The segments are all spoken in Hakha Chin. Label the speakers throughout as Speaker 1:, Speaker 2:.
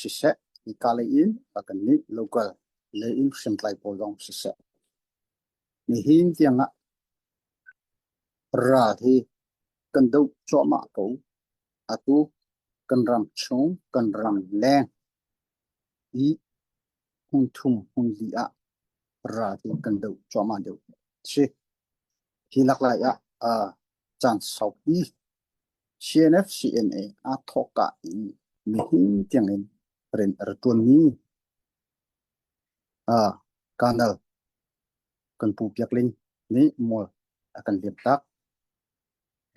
Speaker 1: siseh, hika lei in kannih local lei in hriamtlai pawl zong siseh, nihin tiang ah ral hi kan doh cuahmah ko. Atu kan ram chung, kan ram leng i hmun thum hmun li ah ral hi kan doh cuahmah deuh si. Hi laklai ah uh, caan saupi CNF CNA aa thawkka in nihin tiangin rian a ra ṭuanmi uh, Colonel kan Pu Biak Ling nih mual a kan liamtak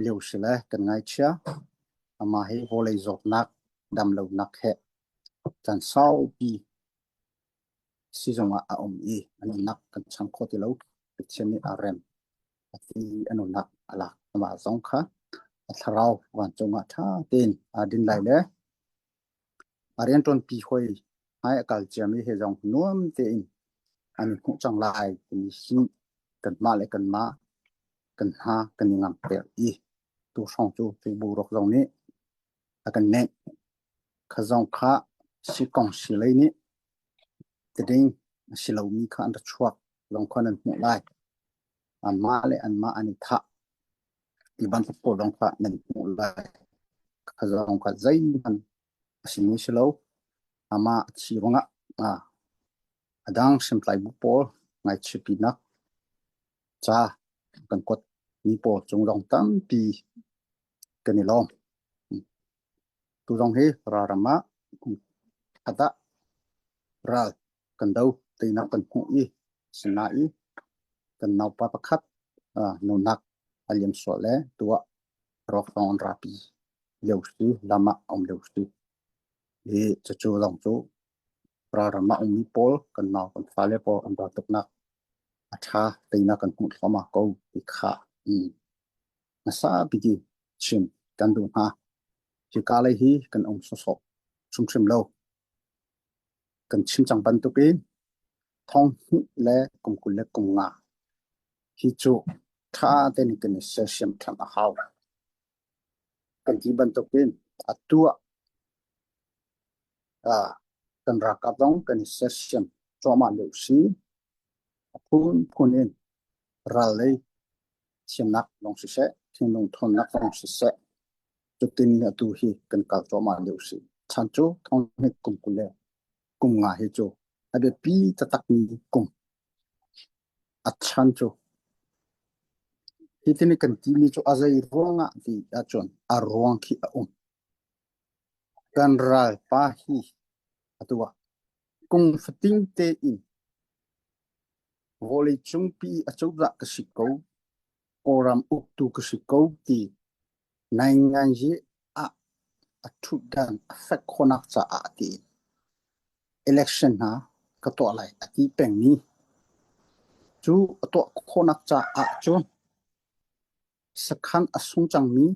Speaker 1: lio si le kan ngaichia. Amah hi vawlei zawtnak damlonak he caan saupi sizung ah a um i a nunnak kan chang kho ti lo. Pathian nih a rem a ti a nunnak a lak. Amah zong kha a thlarau vancung ah ṭha tein aa din lai le a rianṭuanpi hawi hmai a kal ciami he zong nuam tein an i hmuh cang lai timi hi kanmah le kanmah kan hna kan i ngamter i tu hrawng cu cu boruak zong nih a kan nenh. Kha zong kha sikong silei nih tiding a si lomi kha an ra chuak zong kha nan hmuh lai. Anmah le anmah an i thah ti bantuk pawl zong kha nan hmuh lai. Kha zong kha zeihmanh a simi si lo. Amah a thi ruangah a dang hriamtlai bu pawl ngaichiatpinak ca kan kuat mi pawl cung zong tampi kan i lawm. Tu zong hi ralram ah khat ah ral kan do teinak kan hmuh i sinain kan naupa pakhat nunak a liam sual le tuah rawk zong an rapi lio si lam ah um lio si. Hi cucu zong cu ralram ah ummi pawl kan nau kan fale pawl an ral tuknak a ṭha teinak kan hmuh thluahmah ko ti kha hmasa bik i chim kan duh hna. Hika lei hi kan um sawsawh hrimhrim lo. Kan chim cang bantukin thong hnih le kum 25 hi cu ṭha tein kan i sersiam ṭhan a hau. Kan ti bantukin atu ah ah kan ralkap zong kan i sersiam cuahmah lio si. A phunphun in ral lei thiamnak lawng siseh, thinlung ṭhawnnak lawng siseh, cutin atu hi kan kal cuahmah lio si. Chan cu thong hnih kum 25 hi cu a biapi taktakmi kum. A chan cu hitin kan timi cu a zei ruangah ti ahcun a ruang khi a um. Kan ralpa hi atu ah kum fatin tein Vawleicungpi acozah ka si ko, Kawlram uktu ka si ko ti naingnganzi ah a ṭhutdan a fek khawhnak caah tiin election hna ka tuah lai a ti pengmi cu a tuah khawhnak caah cun sakhan a sung cangmi,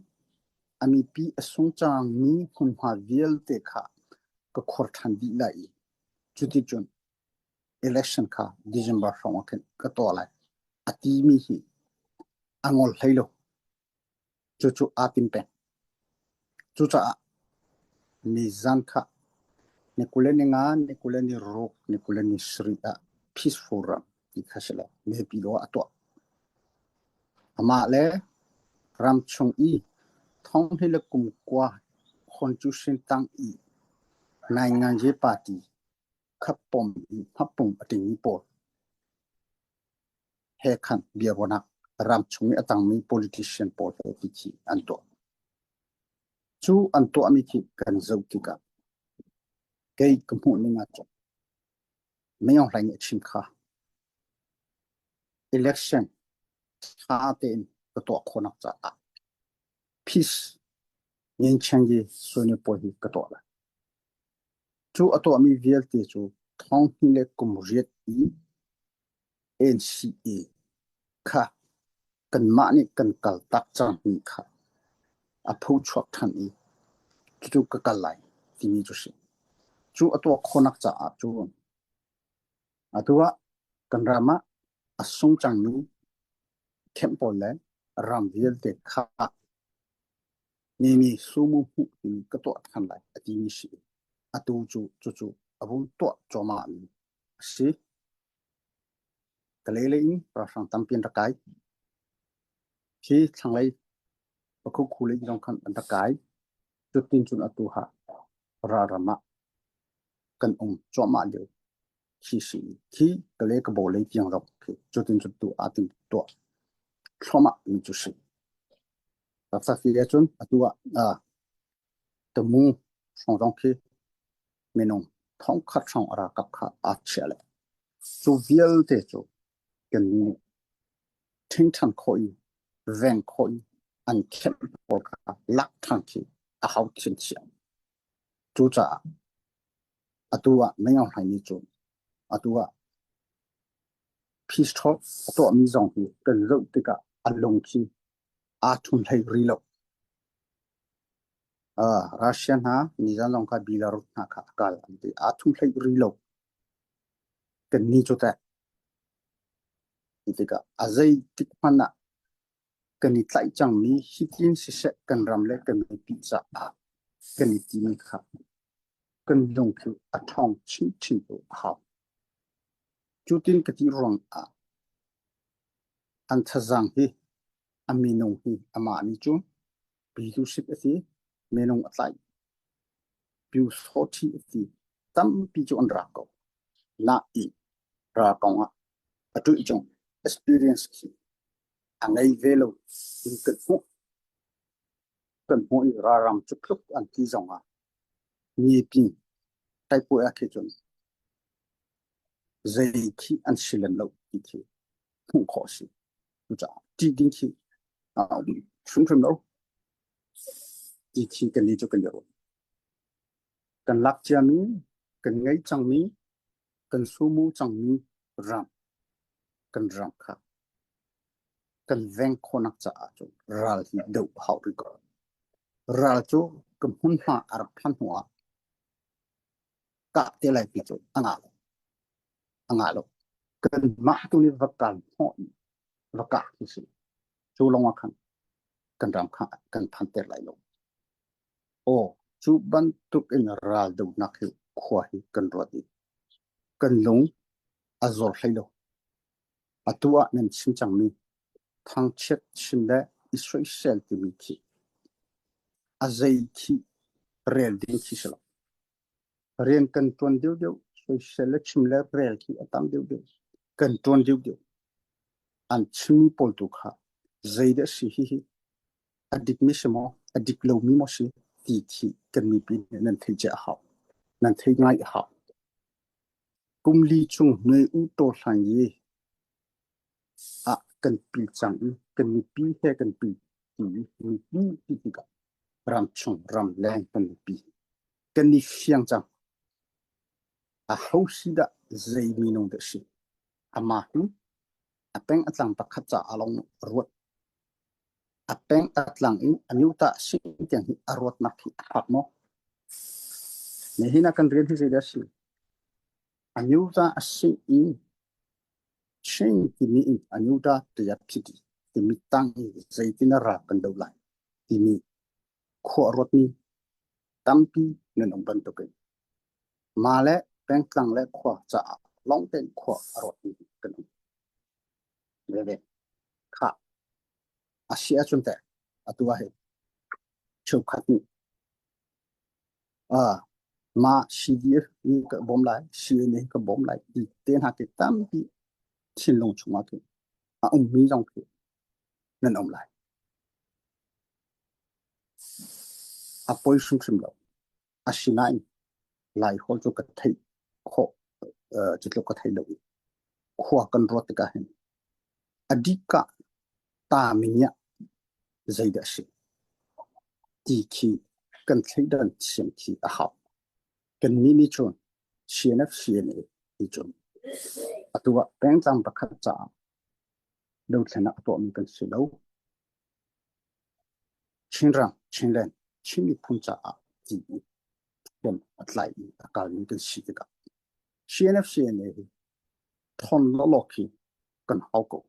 Speaker 1: a mipi a sung cangmi hmunhma vialte kha ka khuar ṭhan dih lai i cuticun election kha December hrawng ah khin ka tuah lai a timi hi a ngol hlei lo. Cucu aa tim peng. Cucaah nizan kha ni 25, ni 26, ni 27 ah peaceful ram ti kha si lo Naypyidaw ah a tuah. Amah le ramchung i thonghni le kum kua constitution tang i Nainganzi party khappom i hmapung a tingmi pawl he khan biaruahnak ramchung i a tangmi politician pawl he ti khi an tuah. Cu an tuahmi khi kan zoh tikah kei ka hmuh ning ahcun Min Aung Hlaing nih a chim kha election ṭha tein ka tuah khawhnak caah peace Nginchengi Sunni pawl hi ka tuah lai. Cu a tuahmi vialte cu thong hnih le kum riat i NCA kha kanmah nih kan kaltak cangmi kha a phochuak ṭhan i cucu ka kal lai timi cu si. Cu a tuah khawhnak caah cun atu ah kan ram ah a sung cangmi camp pawl le ram vialte kha nini sumu hmuh timi ka tuah ṭhan lai a timi si. Atu cu cucu a vung tuah cuahmahmi a si. Kalay lei in ralhrang tampi an rak kai. Hi thlanglei Pakhukhu lei zong khan an rak kai. Cutin cun atu ha ralram ah kan um cuahmah lio khi si. Khi Kalay Kabaw lei tiang zong khi cutin cun tu aa tim tuah thluahmah mi cu si. Taktak ti ahcun atu ah Tamu hrawng zong khi minung thongkhat hrawng a ralkap kha aa chiah le cu vialte cu kan nih ṭhingṭhan khawh i veng khawh i an khenh pawl kha lak ṭhan khi a hau chinchin. Cucaah atu ah Meng Aung Hlaing nih cun atu ah peace talk a tuahmi zong hi kan zoh tikah a lung khi aa ṭhum hlei rih lo. Russia hna nizan zong kha Belarus hna kha a kal an ti. Aa thum hlei rih lo. Kannih cu teh ti tikah a zeitik hmanh ah kan i tlaih cangmi hitin siseh kan ram le kan mipi caah kan i timi kha kan lung cu a ṭhawng chinchin ko a hau. Cutin ka ti ruang ah an thazaang hi a minung hi amah nih cun Pyusip a si, minung a tlaih. Pyusawṭhi a si, tampi cu an rak ko. Nain ral kong ah a ṭuih cung experience khi a ngei ve lo in kan hmuh. Kan hmuh i ralram cu tluk an ti zong ah mipi taipuai ah khi cun zei khi an si lem lo ti khi hmuh khawh a si. Cucaah ṭih ding khi a um hrimhrim lo. Ti khi kan nih cu kan i ruah. Kan lak ciami, kan ngei cangmi, kan sumu cangmi ram, kan ram kha kan veng khawhnak caah cun ral hi doh a hau rih ko. Ral cu ka hmunhma a rak phan hnu ah kah te lai ti cu a ngah lo. A ngah lo. Kanmah tu nih va kal hnawh i va kah khi si. Cu lawng ah khan kan ram kha kan phanter lai lo. Aw, cu bantuk in ral dohnak hi khua hi kan ruat i kan lung a zor hlei lo. Atu ah nan chim cangmi thangchiat chim le i soisel timi khi a zei khi rel ding khi si lo. Rian kan ṭuan deuhdeuh, soisel le chim le rel khi a tam deuhdeuh. Kan ṭuan deuhdeuh. An chimmi pawl tu kha zeidah si hihi a dikmi si maw, a dik lomi maw si ti khi kan mipi nih nan theih cia a hau. Nan theih ngai a hau. Kum li chung Nui U Taw Hlan Yi ah kan pil cang i kan mipi he kan pil ti i mipi ti tikah ramchung ramleng kan mipi kan i fiang cang. Aho si dah zei minung dah si? Amah hi a peng a tlang pakhat caah lawng a ruat. A peng a tlang in a nuta sing tiang hi a ruatnak hi a fak maw? Nihin ah kan rian hi zeidah a si? A nuta a sing in Chin timi in a nuta tiah phiti timi tang in zeitin a rak kan do lai timi khua ruatmi tampi nan um bantukin mah le pengtlang le khua caah lawng tein khua a ruatmi kan um veve. Khah, a si ahcun teh atu ah hin cheukhat nih ah mah CDF nih ka bawm lai, CNA ka bawm lai ti te hna khi tampi thinlung chungah khin a ummi zong khi nan um lai. A poi hrimhrim lo. Asinain Laiholh cu ka theih khawh cu tluk ka thei lo i khua kan ruat tikah hin a dikah ta mingiah zeidah a si ti khi kan thleidan thiam khi a hau. Kannih nih cun CNF CNA nih cun atu ah pengtlang pakhat caah dothlennak a tuahmi kan si lo. Chinram, Chinland, Chin miphun caah ti i ṭhen a tlai i a kalmi kan si tikah CNF CNA hi ṭhawn lawlaw khi kan hau ko.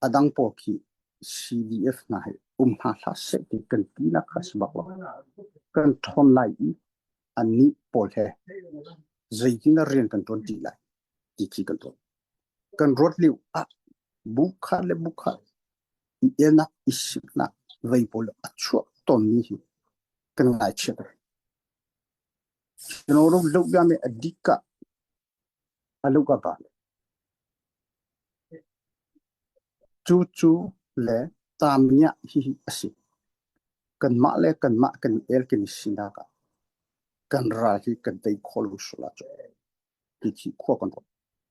Speaker 1: A dang pawl khi CDF hna hi um hna hlah seh ti kan tinak kha si bak lo. Kan ṭhawn lai i. Annih pawl he zeitin dah rian kan ṭuan ṭi lai ti khi kan ruat. Kan ruat lio ah bu khat le bu khat i elnak, i siknak vei pawl a chuak tawnmi hi kan ngaichia tuk. Lo lo a dik ah a luka ba. Cucu le taamngiah hihi a si. Kanmah le kanmah kan i el kan i sinak ah kan ral hi kan tei khawh lo sual ahcun ti khi khua kan ruat.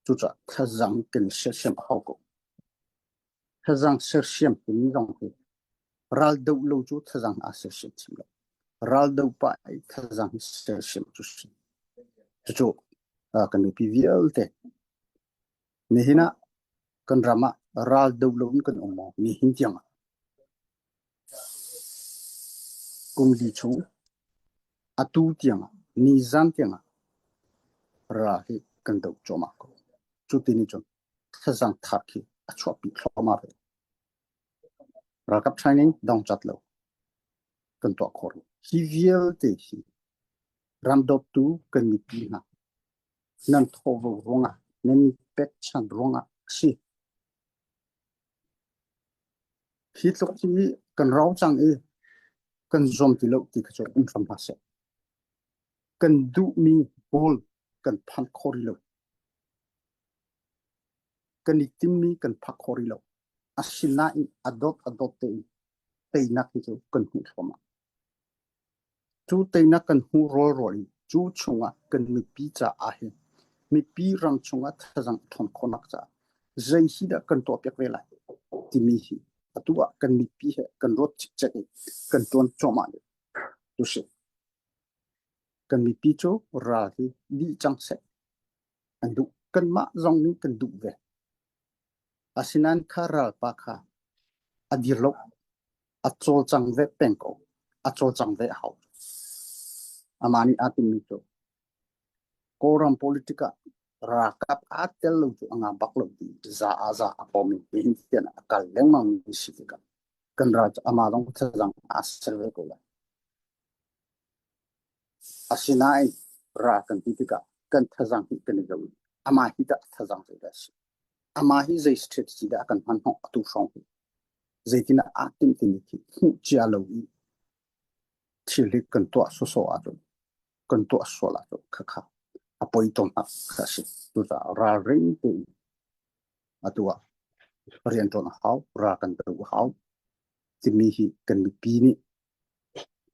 Speaker 1: Cucaah thazaang kan i sersiam a hau ko. Thazaang sersiam timi zong hi ral doh lo cu thazaang aa sersiam thim lo. Ral doh pah i thazaang hi sersiam cu si. Cucu kan mipi vialte nihin ah kan ram ah ral doh lo in kan um maw nihin tiang ah kum li chung atu tiang ah nizan tiang ah ral hi kan doh cuahmah ko. Cu ti nih cun thazaang thar khi a chuahpi thluahmah ve. Ralkap training dong cat lo kan tuah khawh rih. Hi vialte hi ram dawtu kan mipi hna nan thawhvo ruangah nan pekchanh ruangah a si. Hi tluk hi kan rau cang i kan zuam ti lo ti kha cu um hram hlah seh. Kan duhmi goal kan phan kho rih lo. Kan i timmi kan phak kho rih lo. Asinain a dot a dot tein teinak hi cu kan hmuh thluahmah. Cu teinak kan hmuh rawlrawl in cu chungah kan mipi caah hin mipi ram chungah thazang a ṭhawn khawhnak caah zei hi dah kan tuahpiak ve lai timi hi atu ah kan mipi he kan ruat cikcek in kan ṭuan cuahmah lio tu si. Kan mipi cu ral hi dih cang seh an duh. Kanmah zong nih kan duh ve. Asinain kha ralpa kha a dir lo. A cawlcang ve peng ko. A cawlcang ve a hau. Amah nih aa timmi cu Kawlram politic ah ralkap aa tel lo cu a ngah bak lo ti za ah za a pawm i nihin tiang a kal lengmang mi si tikah kan ral cu amah zong thazaang aa ser ve ko lai. Asinain ral kan ti tikah kan thazaang hi kan i lo i amah hi dah thazaang zeidah a si? Amah hi zei strategy dah a kan hman hnawh atu hrawng hi? Zeitindah aa timh timi khi hmuh cia lo i thil hi kan tuah sawsawh ahcun kan tuah sual ahcun khakha a poi tawnnak kha a si. Cucaah ralring tein atu ah rianṭuan a hau, ral kan doh a hau timi hi kan mipi nih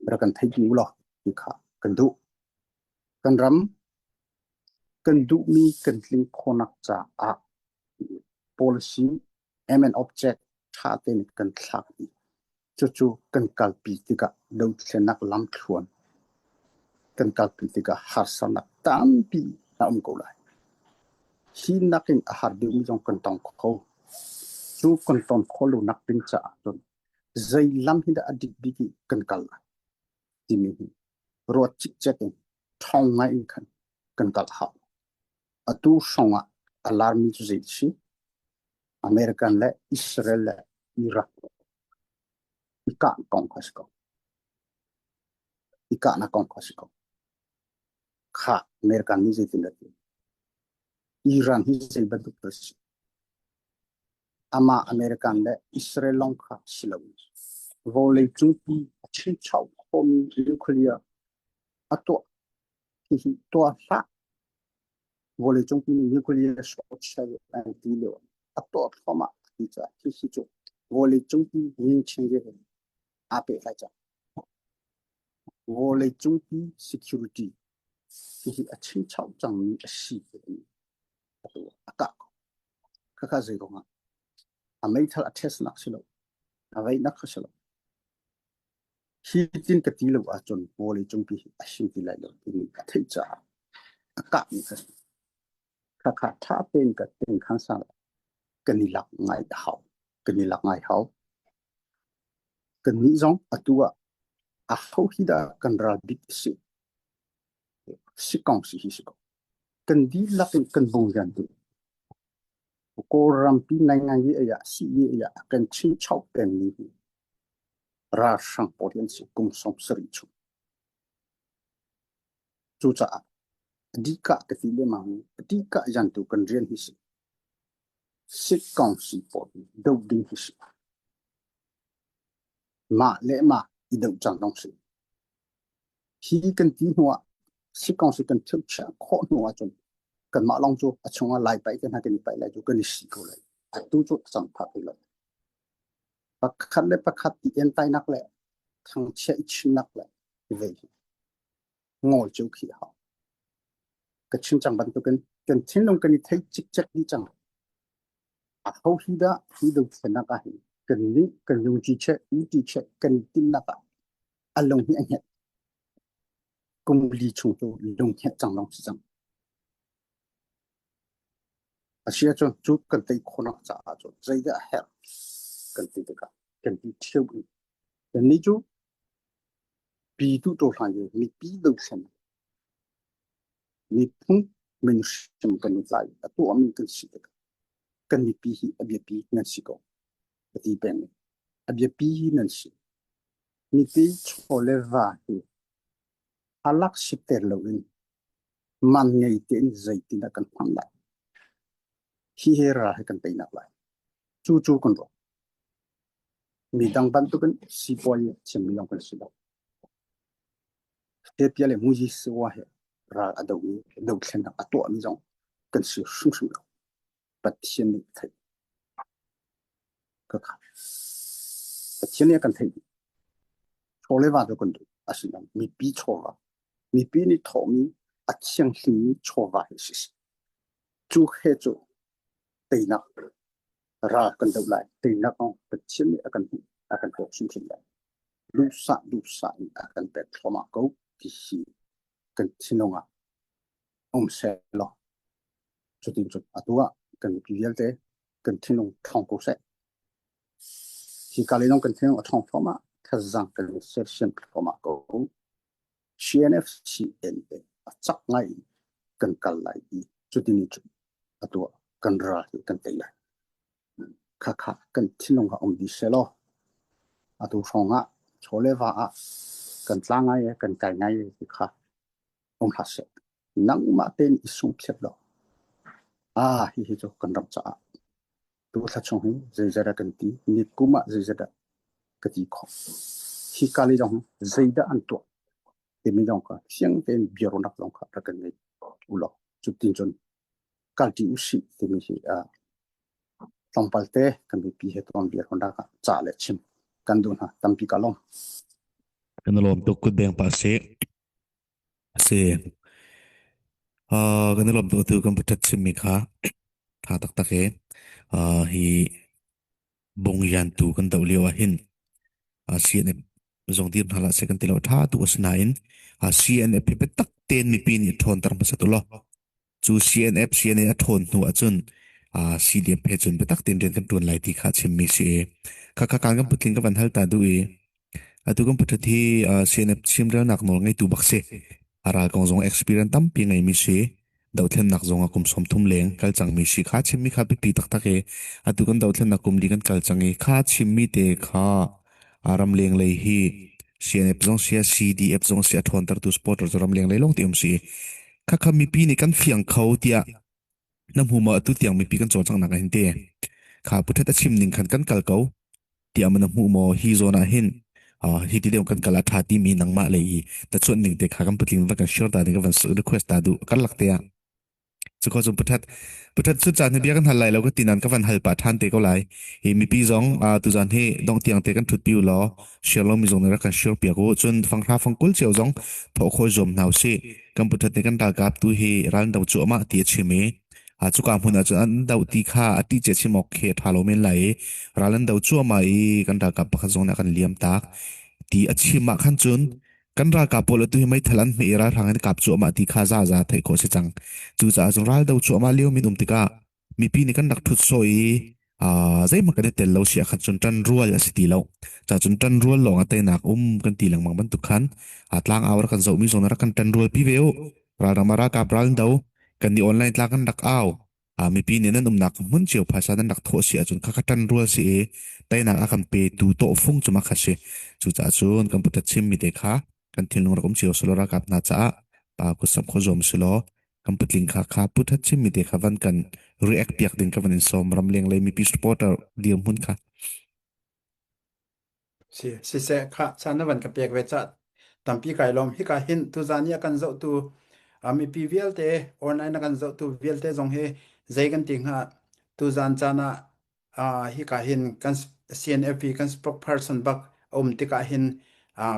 Speaker 1: rak kan theih u law ti kha kan duh. Kan ram kan duhmi kan tling khawhnak caah policy aim and object ṭha tein kan thlak i cucu kan kalpi tikah dothlennak lamthluan kan kalpi tikah harsatnak tampi a um ko lai. Hi nakin a har deuhmi zong kan tong kho. Cu kan ton khawh lonak ding caah cun zei lam hi dah a dik bik i kan kal lai timi hi ruat cikcek in ṭhawng ngai in khan kan kal a hau. Atu hrawng ah a larmi cu zei si? American le Israel le Iraq i kah kong kha si ko. I kahnak kong kha si ko. Kha American nih zeitin dah ti? Iran hi zei bantuk dah si? Amah American le Israel lawng kha si lo. Vawleicung pi a chinchau khomi nuclear a tuah hihi tuah hlah. Vawleicung pi nih nuclear shell an ti lio a tuah thluahmah ti caah hihi cu vawleicung pi ningching he aa pehtlai cang. Vawleicung pi security hihi a chinchau cangmi a si atu a kah ko. Khakha zei ruangah a meithal a test nak si lo, a veihnak kha si lo. Hi tin ka ti lo ahcun vawleicung pi hi a him ti lai lo timi a theih caah a kahmi kha si. Khakha ṭha tein ka teng khang sang kan i lak ngai a hau. Kan i lak ngai hau. Kannih zong atu ah a ho hi dah kan ral bik a si? Si kong si hi si ko. Kan dihlak in kan bung rian tu. Kawlrampi naingangi ah sii ah a kan chinchauh pengmi hi ralhrang pawl hi an si kum 70 chung. Cucaah a dihka ka ti lengmang i a dihka yantu kan rian hi si. Sikkongsi pawl hi doh ding hi si. Mah le mah i doh cang dong si. Hi kan ti hnuah sikkongsi kan thilchiah khawh hnu ahcun kanmah lawng cu a chungah lai paih te hna kan i paih lai cu kan i si ko lai. Atu cu a cang phah ti lo. Pakhat le pakhat i entainak le thangchiah i chimnak le i vei hi ngawl cio khi a hau. Ka chim cang bantukin kan thinlung kan i thei cikcek dih cang. Aho hi dah hi dothlennak ah hin kan nih kan lungṭi cheh, uṭi cheh kan i timhnak ah a lung hi a hnget. Kum li chung cu lung hnget cang lawng si cang. A si ahcun cu kan tei khawhnak caah cun zeidah a herh kan ti tikah kan ti ṭheo in kannih cu Pitu ṭawhhlan hi mipi dothlen miphun min hrim kan i tlai a tuahmi kan si tikah kan mipi hi a biapi nan si ko ka ti peng. A biapi hi nan si. Mipi chaw le va hi alak siter loin man ngei tein zeitindah kan hman lai. Hi he ral he kan teinak lai. Cu cu kan ruah. Midang bantukin sipuai chimmi lawng kan si lo. Ethiopia le Mujisiwa he ral a domi dothlennak a tuahmi zong kan si hrimhrim lo. Pathian nih a theih. Ka kha. Pathian nih a kan theih. Chaw le va cu kan duh. Asinain mipi chawva, mipi nih thawhmi a thianghlimmi chawva hi si. Cu he cu teinak ral kan doh lai. Teinak ong Pathian nih a kan hmuh, a kan pek hrimhrim lai. Duhsah duhsah in a kan pek thluahmah ko ti hi kan thinlung ah um seh law cutin cun atu ah kan mipi vialte kan thinlung ṭhawng ko seh. Hi ka lei zong kan thinlung a ṭhawng thluahmah, thazaang kan i sersiam thluahmah ko. CNFCN a cak ngai in kan kal lai i cutin cun atu ah kan ral hi kan tei lai. Khakha kan thinlung ah um dih seh law atu hrawng ah chaw le va ah kan tla ngai i kan kai ngai ti kha um hlah seh. Nangmah tein i sungthiat law ah hihi cu kan ram caah tu thla chung hi zeizat dah kan ti, ni kum ah zeizat dah ka ti khawh. Hi ka lei zong zeidah an tuah timi zong kha fiang tein biaruahnak zong kha rak kan ngei u law cutin cun kalṭi usih timi hi tlawmpal te kan mipi he tuan biaruahnak ah ca le chim kan duh hna tampi ka lawm.
Speaker 2: Kan lawm tuk kut beng pa si. Si. Kan lawm tuk tu kan pathat chimmi kha tha taktak e. Hi bungyan tu kan doh lio ah hin CNF zong dir hna hlah seh kan ti lo tha tu asinain CNF hi biatak tein mipi nih ṭhawnter hmasa tu law cu CNF CNA a ṭhawn hnu ahcun CDF he cun biatak tein rian kan ṭuan lai ti kha chimmi si i kha kha kan putling ka van hal ta duh i atu kan puthat hi CNF chimrelnak nawl ngeitu bak si. A ral kong zong experience tampi ngeimi si. Dothlennak zong ah kum 30 leng kal cangmi si. Kha chimmi kha biapi taktak i atu kan dothlennak kum li kan kal cang i kha chimmi te kha ramleng lei hi CNF zong si CDF zong si a ṭhawntertu supporter cu ramleng lei lawng te um si. Khakha mipi nih kan fiang kho tiah na hmu maw atu tiang mipi kan cawlcanghnak ah hin te kha puthat a chim ning khan kan kal ko tiah man na hmuh maw hi zawn ah hin hi ti deuh kan kal a tha timi nangmah lei i ta chuan ning te kha kan patling va kan share ta ding ka van request ta duh kan lak te ah cu ko cung pathat pathat cu caan hi bia kan hal lai lo ka ti nan ka van hal pa than te ko lai hi mipi zong tu zan hi dong tiang te kan thut pi law share lo mi zong nih rak kan share piak u cun fanghra fangkul cio zong thawh khawi zuam hna usih kan puthat nih kan ralkap tu hi ral do cuahmah ti a chim i cuka hmun ah cun an do ti kha a ti cia chim awk khi a ṭha lo men lai i ral an do cuahmah i kan ralkap pakhat zong nih a kan liam tak ti a chim ah khan cun kan ralkap pawl atu hi meithal an hmeh i ralhrang in kap cuahmah ti kha za za theih khawh si cang cucaah cun ral do cuahmah lio min um tikah mipi nih kan rak ṭhut sawh i zeihmanh kan i tel lo si ahkhan cun ṭanrual a si ti lo. Ca cun ṭanrual lawng ah teinak um kan ti lengmang bantuk khan tlangau rak kan zohmi zong rak kan ṭanrual pi ve u. Ralram ah ralkap ral an do. Kan nih online tlang kan rak au. Mipi nih nan umnak hmun cio phaisa nan rak thawh si ahcun khakha ṭanrual si i teinak a kan petu tawhfung cu mah kha si. Cucaah cun kan putat chimmi te kha kan thinlung rak um cio selaw ralkap hna caah. Pa ku sam kho zuam si law kan patling kha kha pu that chim mi te kha van kan react piak ding ka van in sawm ramleng lei mipi supporter dirhmun kha.
Speaker 3: Si, siseh kha caan na van ka pek ve cah tampi kai lawm. Hika hin tuzan i a kan zohtu mipi vialte online a kan zohtu vialte zong hi zei kan ti hnga tuzan caan ah hika hin kan CNFP kan spokesperson bak a um tikah hin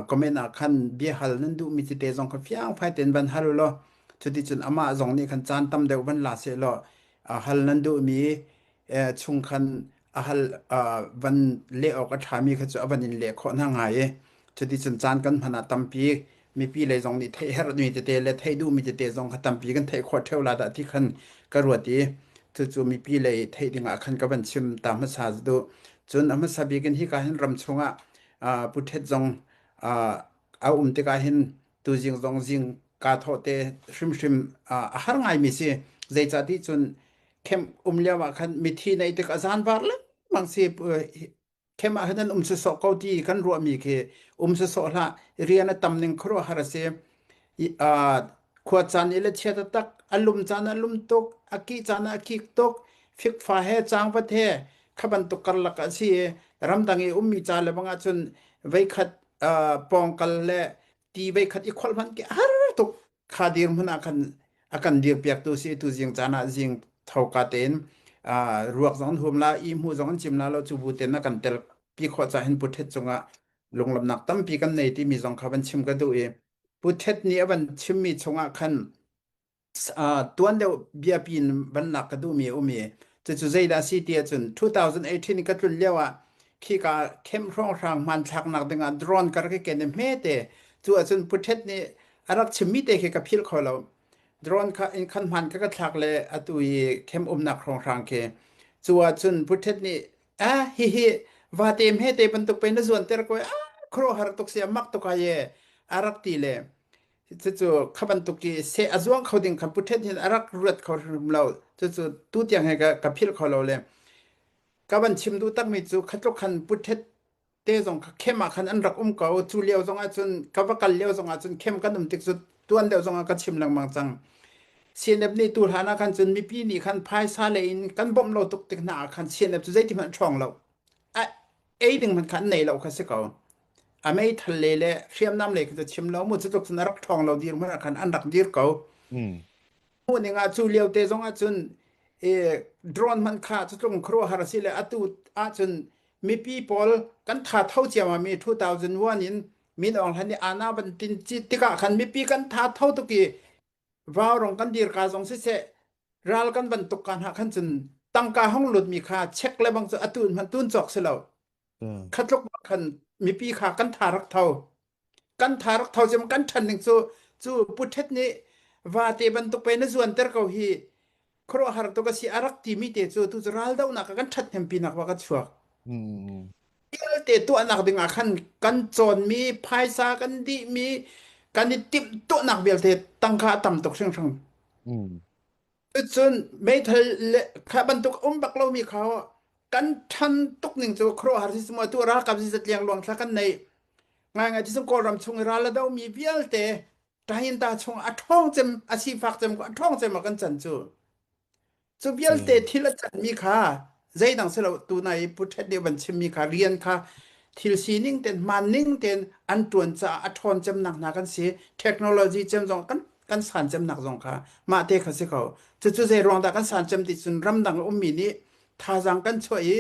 Speaker 3: comment ah khan bia hal nan duhmi tete zong kha fiangfai tein van hal u law cuticun amah zong nih khan caan tam deuh van la seh law hal nan duhmi chung khan a hal van leh awk a ṭhami kha cu a van in leh khawh hna ngai i cuticun caan kan hman ah tampi mipi lei zong nih theih herhmi tete le theih duhmi tete zong kha tampi kan theih khawh ṭheo la dah ti khan ka ruat i cucu mipi lei theih ding ah khan ka van chim ta hmasa duh. Cun a hmasa bik in hika hin ram chungah Pu Ṭhet zong a um tikah hin tuzing zong zing kaa thawh te hrimhrim a har ngaimi si. Zeicahti cun camp um lio ah khan mithi neih tik a zaanvar lengmang si camp ah hin an um sawsawh ko ti kan ruahmi khi um sawsawh hlah rian a tam ning khuaruahhar a si. Khua caan i le chia taktak a lum caan ah lum tuk a kih caan ah a kik tuk fikfa he cangvat he kha bantuk karlak a si i ramdang i ummi ca le bang ahcun veikhat pawngkal le ti veikhat i kholh hmanh khi a har tuk kha dirhmun ah khan a kan dirpiaktu si tu zing caan ah zing thoka tein ruak zong an hum la i hmu zong an cim la lo cu bu ten a kan tel pi khawh ca hin Pu Thet cungah lunglawmhnak tampi kan nei timi zong kha van chim ka duh i Pu Thet nih a van chimmi chungah khan tuan deuh biapi in van lak ka duhmi a um i cucu zeidah a si ti ahcun 2018 ka tlun lio ah khika camp hrawnghrang hmanthlaknak dingah drone ka rak i ken i hmete cu ahcun Pu Thet nih a rak chimmi te khi ka philh kho lo. Drone kha in khan hman ka ka thlak le atu i camp umnak hrawnghrang khi cu ahcun Pu Thet nih ah hihi vate hmete bantuk pe na zuanter ko ah khuaruahhar tuk si a mak tuk ai e a rak ti le Cucu kha bantuk i seh a zuang kho ding kha Pu Ṭhen hin a rak ruat kho hrim lo. Cucu tu tiang he ka, ka philh kho lo le ka van chim duh takmi cu kha tluk khan Pu Ṭhet te zong kha khem ah khan an rak um ko. Cu lio zong ah cun ka va kal lio zong ah cun khem kan um tik cu tuan deuh zong ah ka chim lengmang cang. CNF nih tu hlan ah khan cun mipi nih khan phaisa lei in kan bawmh lo tuk tik hna ah khan CNF cu zeiti hmanh ṭhawng lo. A ei ding hmanh kha an nei lo kha si ko. A meithal le le hriamnam lei kha cu chim lo mu cutluk cun a rak ṭhawng lo dir hmanh ah khan an rak dir ko. Hmuh ning ah cu lio te zong ah cun e, drone hmanh kha cutluk khuaruahhar a si le atu ahcun mipi pawl kan tha tho ciammam mi 2001 in Min Aung Hlaing nih ana van tin tikah khan mipi kan tha tho tuk i Vaurong kan dir ka zong siseh ral kan van tuk ka hna khan cun tangka hong lutmi kha check le bang cu atu in hmanh tun cawk si lo. Khatluk bak khan mipi kha kan tha rak tho. Kan tha rak tho cem kan ṭhan ning cu cu puthet nih vate bantuk pe na zuanter ko hi khuaruahhar tuk a si a rak timi te cu tu cu raldohnak ah kan ṭhathnempi nak wa ka chuak. Vialte tuahnak ding ah khan kan cawnmi phaisa kan dihmi kan i timh tuahnak vialte tangka a tam tuk hringhran. Cun meithal le kha bantuk um bak lomi kha kan ṭhan tuk ning cu khuaruahhar si mu atu ralkap zizat liangluang thla kan nei ngaingai ti cun Kawlram chung i ral a domi vialte Ṭahinta chung a ṭhawng cem a sifak cem a ṭhawng cem ah kan can cu. Cu vialte thil a canmi kha zeidang si lo tunai i Pu Ṭhet nih van chimmi kha rian kha thil sining ten hmaan ning ten an ṭuan caah a ṭhawn cemnak hna kan si. Technology cem zong kan kan san cemnak zong kha mah te kha si ko. Cucu zei ruang dah kan san cem ti cun ramdang a ummi nih thazaang kan chuah i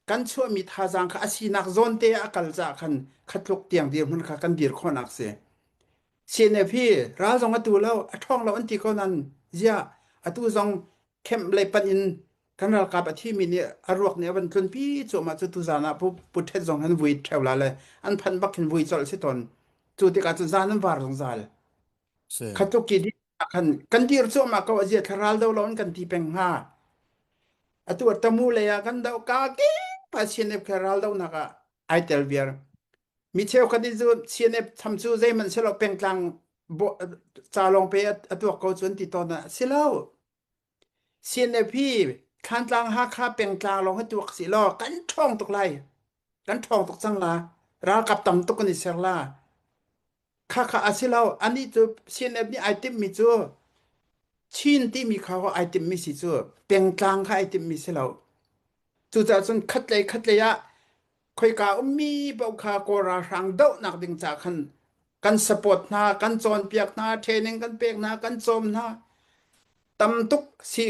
Speaker 3: kan chuahmi thazaang kha a sinak zawn te ah a kal caah khan khatluk tiang dirhmun kha kan dir khawhnak si. CNF hi ral zong a tu lo, a ṭhawng lo an ti ko nan ziah atu zong camp lei panh in kan ralkap a thimi nih a ruak nih a van tlunpi cuahmah cu tuzaan ah pu pu ṭhet zong an vui ṭheo la le an phanh bak khin vui colh si tawn. Cu tikah cun zaan an var zungzal. Khatluk ki ah khan kan dir cuahmah ko a zia thla ral do lo in kan ti peng hnga. Atu tamu lei ah kan do ka ki pa CNF kha ral donak ah ai tel viar. Mi cheukhat nih cu CNF tham cu zeihmanh si lo pengtlang ca lawng pe a tuak ko cu an ti tawn ah si lo. CNF hi Thlantlang Hakha pengtlang lawng hi tuak si law kan ṭhawng tuk lai. Kan ṭhawng tuk cang la. Ralkap tam tuk kan i ser la. Khakha a si lo. Anih cu CNF nih ai timhmi cu Chin timi kha ai timhmi si cu pengtlang kha ai timhmi si lo. Cucaah cun khatlei khatlei ah khoika ummi paoh kha Kawl ralhrang dohnak ding ca khan kan support hna, kan cawnpiak hna, training kan pek hna, kan cawm hna. Tam tuk si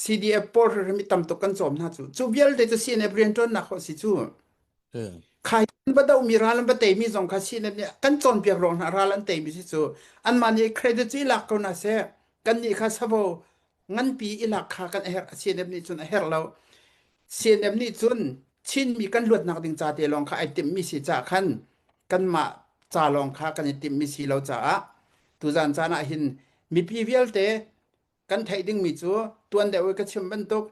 Speaker 3: CDF pawl hrimhrim i tam tuk kan cawm hna cu. Cu vialte cu CNF rianṭuannak kho si cu. Khai an va dohmi ral an va teimi zong kha CNF nih kan cawnpiak ruang hna ral an teimi si cu. Anmah nih credit cu i lak ko hna seh. Kannih kha savo nganpi i lak kha kan herh. CNF nih cun a herh lo. CNF nih cun Chinmi kan luatnak ding ca te lawng kha ai timhmi si caah khan kanmah ca lawng kha kan i timhmi si lo caah tuzan caan ah hin mipi vialte kan theih dingmi cu tuan deuh i ka chim bantuk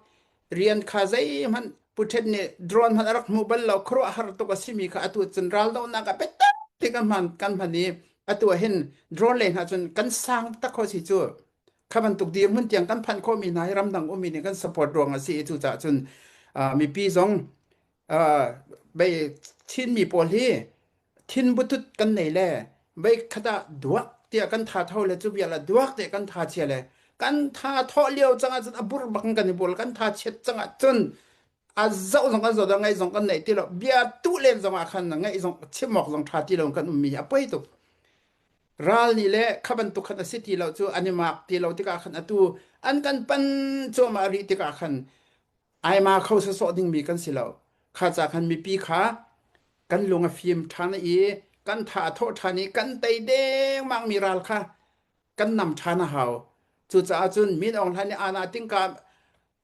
Speaker 3: rian kha zeihmanh Putin nih drone hmanh a rak hmu bal lo khuaruahhar tuk a simi kha atu cun raldohnak ah biatak ti kan hman kan hman i atu ah hin drone lei hna cun kan sang tak kho si cu kha bantuk dirhmun tiang kan phanh khawhmi hna hi ramdang ummi nih kan support ruang a si i cucaah cun mipi zong bei Chinmi pawl hi thin butut kan nei le bei khat ah duak tiah kan tha tho le cu vial ah duak tiah kan tha chia le kan tha thawh lio cang ah cun a bur bak in kan i bul kan tha chiat cang ah cun a zoh zong kan zoh da ngaih zong kan neih ti lo bia tu len zong ah khan ngaih zong chim awk zong tha ti lo kan ummi hi a poi tuk ral nih le kha bantuk khan a si ti lo cu an i mak ti lo tikah khan atu an kan pan cuahmah rih tikah khan ai ma kho sawsawh dingmi kan si lo. Kha ca khan mipi kha kan lung a fim ṭhan i kan tha a thawh ṭhan i kan tei dengmang mi ral kha kan nam ṭhan a hau. Cucaah cun Min Aung Hlaing nih ana tingka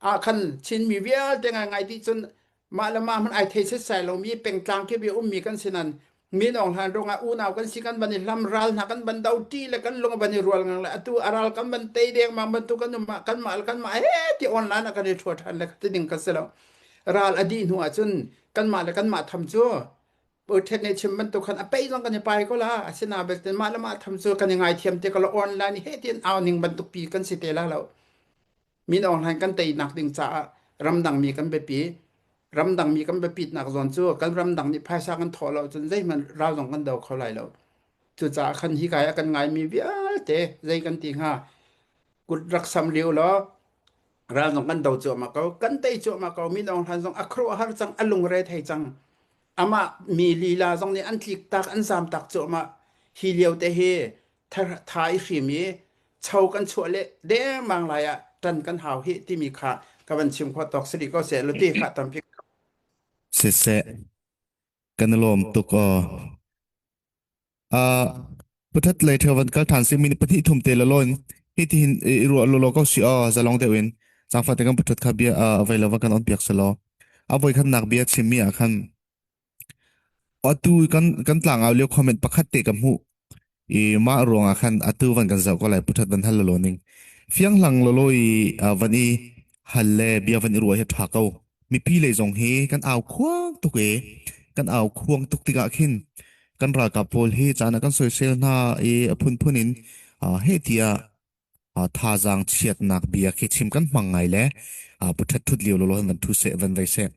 Speaker 3: ah khan Chinmi vialte ngaingai dih cun mah le mah hmanh ai thei setsai lomi pengtlang kip i ummi kan si nan Min Aung Hlaing ruangah unau kan si kan van i hlam ral hna kan van do ṭi le kan lung a van i rual ngang le atu a ral kan van tei dengmang bantuk kan um ah kanmah le kanmah he ti online ah kan i ṭhua ṭhan le ti ding kan si lo. Ral a dih hnu ah cun kanmah le kanmah tham cu Ṭhen nih chim bantuk khan a pei zong kan i pai ko la asina belte mah le mah tham cu kan i ngaithiam te ko la online he tiin au ning bantuk pi kan si te la lo. Min Aung Hlaing kan teinak ding caah ramdangmi kan biapi. Ramdangmi kan biapitnak zawn cu kan ramdang nih phaisa kan thawh lo cun zeihmanh ral zong kan do kho lai lo. Cucaah khan hi kai a kan ngaimi vialte zei kan ti hnga kut rak sam liu law ral zong kan do cuahmah ko kan tei cuahmah ko Min Aung Hlaing zong a khuaruahhar cang a lungre thei cang amah mi lila zong nih an tlik tak an zam tak cuahmah hi lio te hi tha i hrim i cho kan chuah le dengmang lai ah ṭan kan hau hi timi kha ka van chim khawh tawk si rih ko seh luti kha tampi
Speaker 2: Siseh, kan i lawm tuk aw. Uh, Pathat lei theu van kal than si mi pahnih thum te la loin hi ti hin i ruah lo lo ko si aw zalong deuh in changfa te kan pathat kha bia avai lo va kan on piak selo a voi khan nak bia chim mi ah khan Atu kan tlangau lio comment pakhat te ka hmuh i mah ruangah khan atu van kan zoh ko lai puthat van hal lolo ning. Fianghlang lolo i van i hal le bia van i ruah hi a ṭha ko. Mipi lei zong hi kan au khuang tuk i kan au khuang tuk tikah khin kan ralkap pawl hi caan ah kan soisel hna i a phunphun in heh tiah thazaang chiatnak bia khi chim kan hmang ngai le puthat thut lio lolo van thu seh van vei seh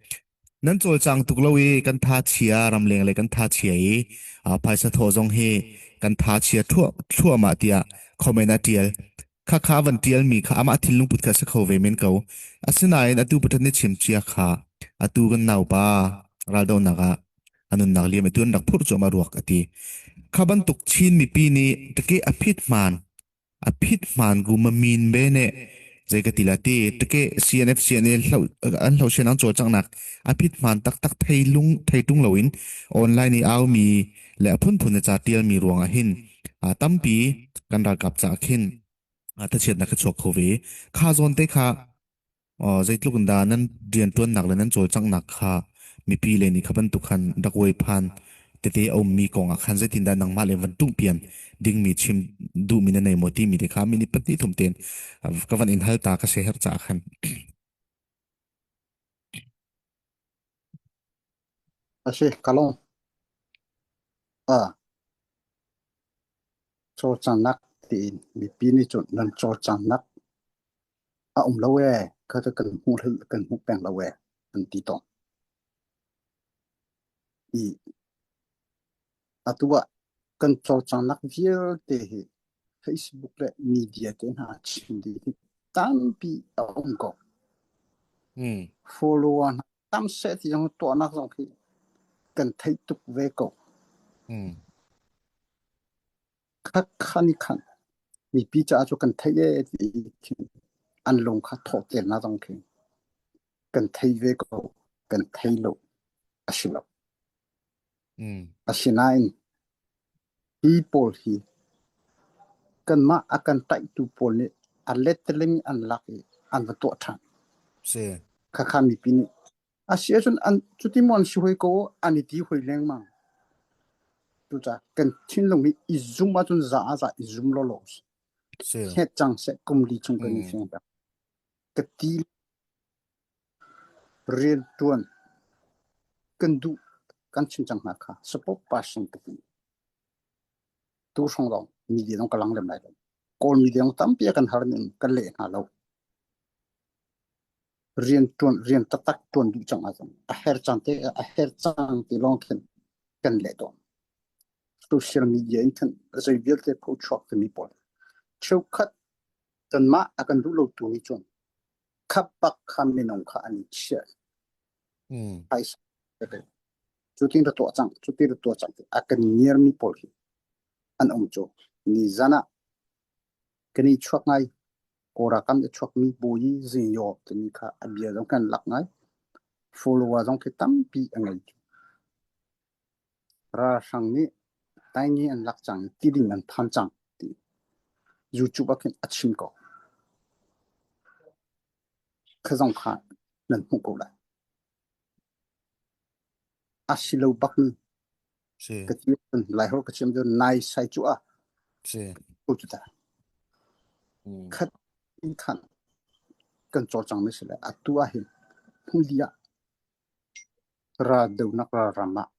Speaker 2: nan cawlcang tuk lo i kan tha chia ramleng le kan tha chia i phaisa thaw zong hi kan tha chia thluahmah tiah comment a tial kha kha van tial mi kha amah thinlung put kha si kho ve men ko asinain atu pathan ni chim chia kha atu kan naupa raldonak ah anunnak liam atu an rak phurh cuahmah ruak ati kha bantuk Chin mipi nih take a phit hmaan A phit hmaan gu ma min be ne zei ka ti la ti teke CNF CNA hlo an hlo sian ang cawlcanghnak a phit hmaan taktak thei lung thei tung loin online i au mi le a phunphun na ca tial mi ruangah hin a tampi kan ralkap ca khin a thachiatnak kha chuak kho ve kha zawn te kha Zeitluk in dah nan rianṭuannak le nan cawlcanghnak kha mipi lei nih kha bantuk khan rak uaiphan tete a ummi kong ah khan zeitindah nangmah le van ṭumhpian dingmi chim duhmi na nei maw timi te kha minute pahnih thum tein ka van in hal ta ka si herh caah khan.
Speaker 1: A si, ka lung. Ah, cawlcanghnak tiin mipi nih cun nan cawlcanghnak A um lo ee, kha cu kan hmuh kan hmuh peng lo ee, an ti tawn. I atu ah. Kan cawlcanghnak vialte hi Facebook le media te hna chim ding hi tampi a um ko. Follower hna tam seh ti zong tuahnak zong khi kan theih tuk ve ko. Khat khan i khan mipi caah cu kan theih ee ti khin an lung kha thawh telnak zong khi kan thei ve ko. Kan thei lo a si lo. Asinain hi pawl hi kanmah a kan tlaihtu pawl nih a letteling an lak i an va tuah ṭhan.
Speaker 2: Si.
Speaker 1: Khakha mipi nih a si ahcun an cuti maw an si hoi ko an i ti hoi lengmang. Cucaah kan thinlung hi i zum ahcun za ah za i zum lawlaw usih.
Speaker 2: Si.
Speaker 1: Hmet cang seh kum li chung kan i fiang peng. Ka ti Rianṭuan kan duh kan chim cang hna kha support person ka ti. Tu hrawng lawng media zong ka lang lem lai lo. Kawl media zong tampi a kan har ning kan leh hna lo. Rianṭuan rian taktak ṭuan duh cang ahcun a her cang te a her cang ti lawng khin kan leh tawn. Social media in khan zei vialte phochuak timi pawl cheukhat kanmah a kan duh lo tu nih cun Kha bak kha minung kha an i chiah. Phaisa cutin ra tuah cang, cutin ra tuah cang ti a kan ngiarmi pawl hi an um cu. Nizan ah kan i chuak ngai. Kawlra kam i chuakmi Bawi Zingyaw timi kha a bia zong kan lak ngai. Follower zong khi tampi a ngei. Ralhrang nih taingi an lak cang i tiding an phan cang ti YouTube ah khin a chim ko. Kha zong kha nan hmuh ko lai. A si lo bak mi
Speaker 2: Si.
Speaker 1: ka ti Laiholh ka chim cu nai sai cu a
Speaker 2: Si.
Speaker 1: ko cu ta. Khat in khan kan cawlcang mi si le atu ah hin phungli ah Raldohnak ralram ah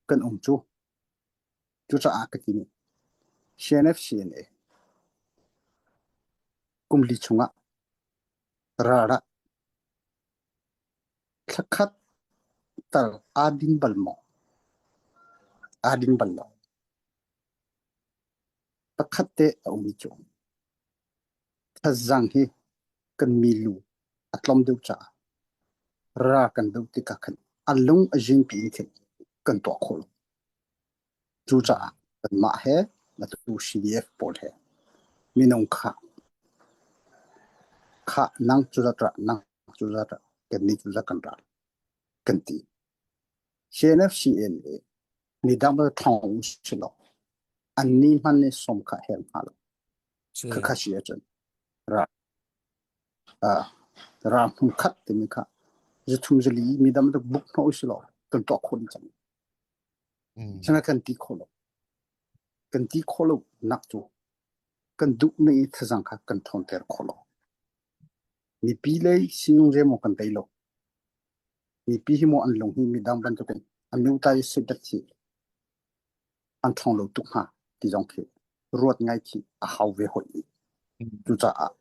Speaker 1: kan um cu. Cucaah ka ti ning. CNF-CNA kum li chungah ral ah thlakhat tal aa din bal maw? Aa din bal lo. Pakhat te a um i cu. Thazaang hi kan milu a tlawm deuh caah ra kan doh tikah khan a lung a zingpi in khin kan tuah khawh lo. Cucaah kanmah he atu CDF pawl he minung kha kha nang cu zat rah nang cu zat rah kannih cu zat kan ral kan ti. CNFCNA midang cu ṭhawng u si law annih hmanh nih sawm kha hel hnga lo.
Speaker 2: Si.
Speaker 1: Khakha si ahcun ra uh, ra hmun khat timi kha zathum zali midang cu buk hnawh u si law kan tuah khawh dih cang. Sana kan ti khawh lo. Kan ti khawh lo nak cu kan duh na i thazang kha kan ṭhawnter khawh lo. Mipi lei sinung remo kan tei lo. Mipi hi maw an lung hi midang bantukin a miutai sedat hi an ṭhawng lo tuk hnga ti zong khi ruat ngai khi a hau ve hoi i. Cucaah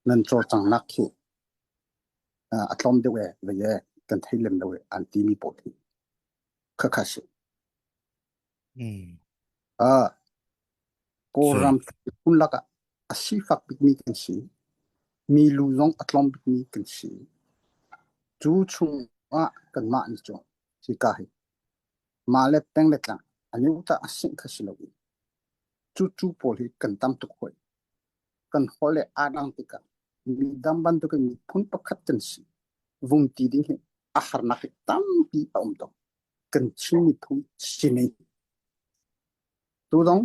Speaker 1: nan cawlcanghnak khi a tlawm deuh e vei e kan thei lem lo e an timi pawl hi khakha si. Kawlram phun lakah a sifak bikmi kan si. Milu zong a tlawm bikmi kan si. Cu chungah kanmah nih cun hika hi mah le peng le tlang a nu tah a singh kha si loin cucu pawl hi kan tam tuk hoi. Kan holh le aa dang tikah midang bantukin miphun pakhat kan si. Vung ti ding hi a harnak hi tampi a um tawn. Kan Chin miphun sining. Tu zong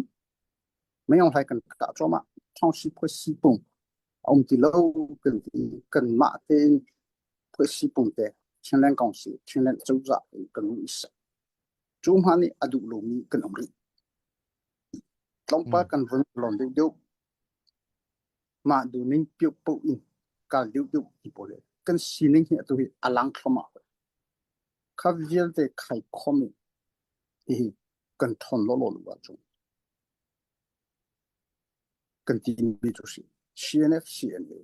Speaker 1: Mayong hlai kan kah cuahmah. Thawngsi phuasi pung a um ti lo kan ti. Kanmah tein phuasi pung te Chinland Council, Chinland cozah in kan hung i ser. Cu hma nih a duh lomi kan um rih. Tlawmpal kan vun lon deuhdeuh. Mah duhning piuhpoh in kal deuhdeuh ti pawl hi kan sining hi atu hi a lang thluahmah. Kha vialte khai khom i hihi kan ṭhawn lawlaw lo ahcun kan timi cu si CNF CNA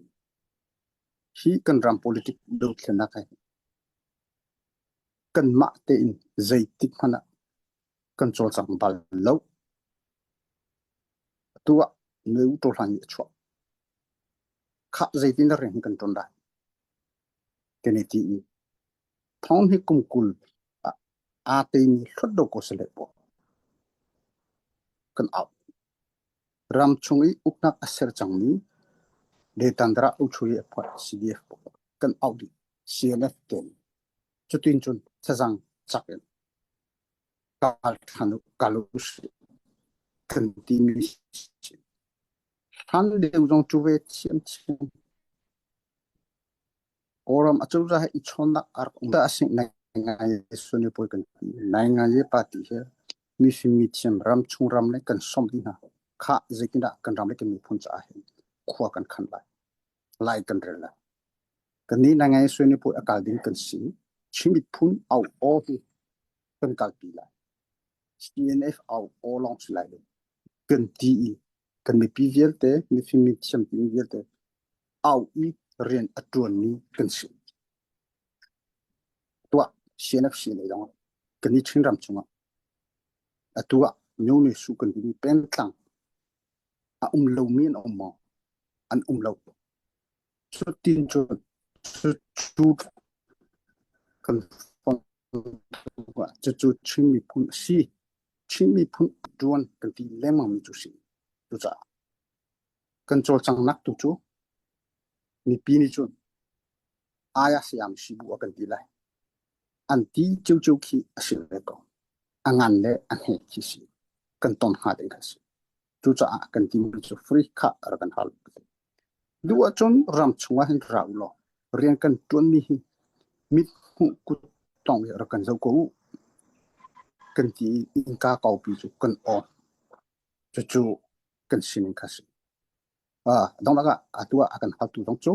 Speaker 1: hi kan ram politic dothlennak hi kanmah tein zeitik hmanh ah. Kan cawlcang bal lo. Atu ah Nui Hlan nih a chuah. Khah zeitin dah rian hi kan ṭuan lai? Kan i ti i thong hi kum 20 ah aa teimi Hlutdaw Kawsale pawl kan auh. Ramchung i uknak a ser cangmi Letandra Uchuyi a phuah CDF pawl kan auh dih. CNF tein. Cutin cun thlazang cak in kal ṭhan u, kal u sih kan timi si. Hlan lio zong cu ve thiamthiam. Kawlram acozah he i chawnnak a rak um. A si ngai Sunni pawl kan ti. Nai party he mifim mithiam ramchung ram le kan sawm dih hna. Khah zeitindah kan ram le kan miphun caah hin khua kan khan lai. Lai kan rel lai. Kannih nai Sunni pawl a kal ding kan si. Chin miphun au aw hi kan kalpi lai. CNF au aw lawng si lai lo. Kan ti i kan mipi vialte, mifim mithiam timi vialte au i rian a ṭuanmi kan si. Tuah CNF CNA zong kan i Chinram chungah atu ah Myone Su kan timi pengtlang a um lomi an um maw? An um lo. Cutin cun cucu kan fong cucu Chin miphun a si. Chin miphun a ṭuan kan ti lengmangmi cu si. Cucaah kan cawlcanghnak tu cu mipi nih cun aya sayam sibu a kan ti lai. An ti ciocio khi a si ve ko. A ngan le a hme khi si. Kan ton hnga ding kha si. Cucaah kan timi cu free kha rak kan hal. Duh ahcun ram chungah hin ra u law rian kan ṭuanmi hi mit hmuh kut tong hi rak kan zoh ko u. Kan ti i innka kaupi cu kan on. Cucu kan sining kha si. Donglak ah atu ah a kan haltu zong cu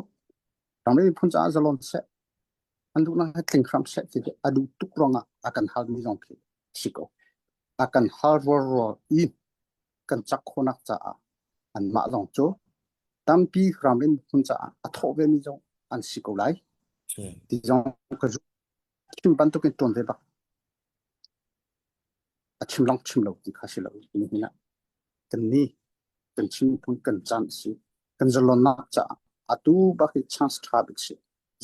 Speaker 1: ramri miphun caah zalon seh, an duhnak hi tling hram seh ti a duh tuk ruangah a kan halmi zong khi si ko. A kan hal rualrual i kan cak khawhnak caah anmah zong cu tampi ramri miphun caah a thawh vemi zong an si ko lai. Ti zong ka zumh. Chim bantukin ṭuan ve bak. A chim long chim lo ti kha si lo. Nihin ah kan ni kan Chin miphun kan caan a si. Kan zalonnak caah atu bak hi chance ṭha bik si.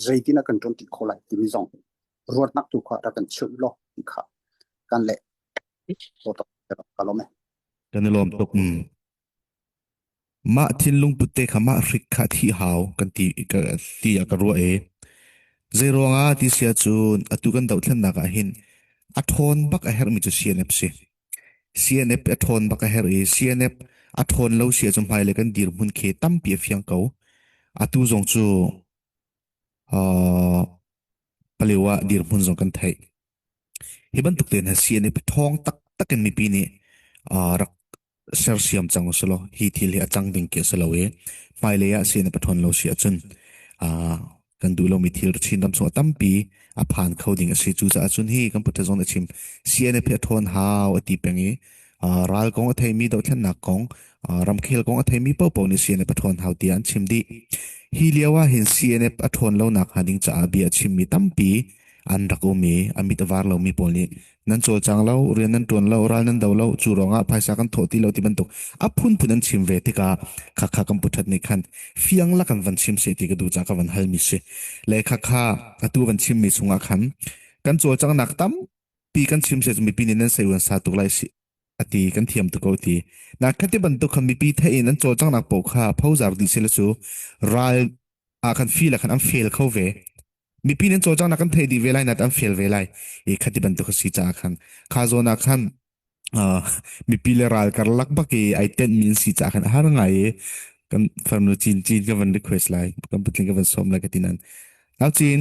Speaker 1: Zeitin ah kan ṭuan ti khawh lai timi zong ruatnak tu kha rak kan cheuh law ti kha kan leh. Ka lawm e.
Speaker 2: Kan i lawm tuk. Mah thinlung put te kha mah hrik kha thih hau kan ti ka ti ah ka ruah i zeiruangah ti sia cun atu kan dohthlennak ah hin a ṭhawn bak a herhmi cu CNF si. CNF a ṭhawn bak a herh i CNF a ṭhawn lo si ahcun hmailei kan dirhmun khi tampi a fiang ko. Atu zong cu uh, paleo ah dirhmun zong kan theih. Hi bantuk te hna CNF ṭhawng taktak in mipi nih uh, rak sersiam cang usulaw hi thil hi a cang ding khi a si lo i hmailei ah sin a pathawn lo si ahcun uh, kan duh lomi thil Chin ram chungah tampi a phan kho ding a si. Cucaah cun hi kan Putha zong a chim CNF hi a ṭhawn hau a ti peng i uh, ral kong a theimi dohthlennak kong uh, ramkhel kong a theimi paohpaoh nih CNF a ṭhawn hau tiah an chim dih. Hi lio ah hin CNF a ṭhawn lonak hnga ding caah bia a chimmi tampi an rak um i a mit a var lomi pawl nih nan cawlcang lo, rian nan ṭuan lo, ral nan do lo, cu ruangah phaisa kan thawh ti lo ti bantuk a phunphun an chim ve tikah khakha kan pu ṭhat nih khan fiang lak an van chim seh ti ka duh caah ka van halmi si. Le khakha atu van chimmi chungah khan kan cawlcanghnak tampi kan chim seh cu mipi nih nan sei uan sa tuk lai si ati kan thiam tuk ko ti. Na khati bantuk khan mipi theih in an cawlcanghnak paoh kha phozar dih seh cu ral ah khan feel ah khan an fail kho ve. Mipi nan cawlcanghnak kan theih dih ve lai nat an fail ve lai. I khati bantuk a si caah khan kha zawn ah khan uh, mipi le ral karlak bak i ai tenh mi an si caah khan a har ngai i kan farnu cin cin ka van request lai kan patling ka van sawm lai ka ti nan nau cin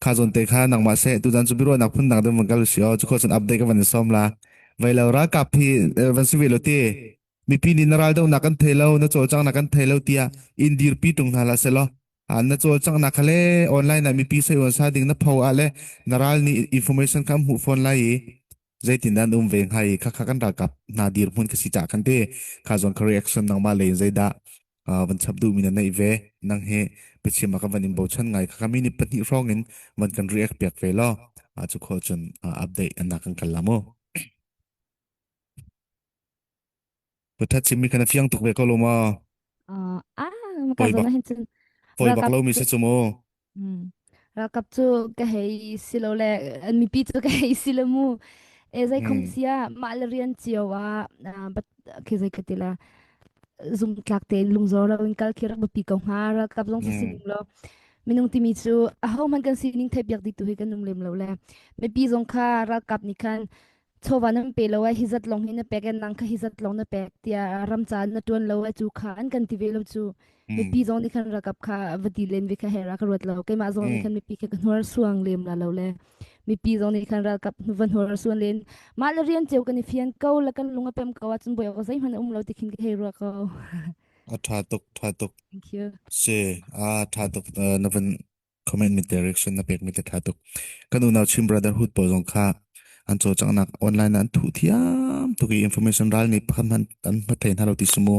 Speaker 2: kha zawn te kha nangmah se tuzan cu biruahnak phun dang ding van kal si o cu kho cun update ka van sawm la vai lo ralkap hi van si ve lo ti mipi nih na ral donak kan thei lo na cawlcanghnak kan thei lo tiah in dirpi tung hna hlah selaw na cawlcanghnak kha le online ah mipi sei sa ding na pho ah le na ral nih information kha hmuh fawn lai i zeitin dah an um ve hnga i khakha kan ralkap hna dirhmun ka si cah kan ti kha zon ka reaction nangmah lei in zeidah van chap duhmi na neih ve nang hi biachim ah kan van in bochan ngai khakha mi ni pahnih hrawng in van kan react piak ve law cu kho cun update an kan kal la mu. Pathat chimmi khan a fiang tuk ve ko lo ma?
Speaker 4: Ah, maka
Speaker 2: Poi
Speaker 4: zon
Speaker 2: bak
Speaker 4: ah hin cun
Speaker 2: poi bak
Speaker 4: ralkap
Speaker 2: lomi
Speaker 4: cu
Speaker 2: si cu mu.
Speaker 4: Ralkap cu ka hei si lo le an mipi cu ka hei si lo mu. E zei khom
Speaker 2: Hmm.
Speaker 4: sia mah le rian cio ah bat khi zei ka ti la zumtlak tein lungzor lo in kal khi rak biapi ko hnga ralkap zong cu
Speaker 2: Hmm.
Speaker 4: sining lo minung timi cu aho hmanh kan sining theihpiak dih tu hi kan um lem lo le mipi zong kha ralkap nih khan chawva nan pe lo ai hi zat long hi na pek e nang kha hi zat long na pek tiah ram ca na tuan lo ai cu kha an kan ti ve lo cu
Speaker 2: Hmm.
Speaker 4: mipi zong nih khan ralkap kha va ti len ve kha hera ka ruat lo keimah zong nih
Speaker 2: Hmm.
Speaker 4: khan mipi kha ka hnuar suang lem la lo le mipi zong nih khan ralkap va hnuar suan len mah le rian cio kan i fian ko la kan lung a pem ko ahcun boi awk zeihmanh a um lo ti khin ka hei ruah ko.
Speaker 2: A tha tuk, tha tuk.
Speaker 4: Thank you.
Speaker 2: Si, a tha tuk. Na van comment mi te reaction na pek mi te tha tuk. Kan unau Chin Brotherhood pawl zong kha an cawlcanghnak online ah an thuh thiam tuk i information ral nih pakhat hmanh an hma thei hna lo ti si mu.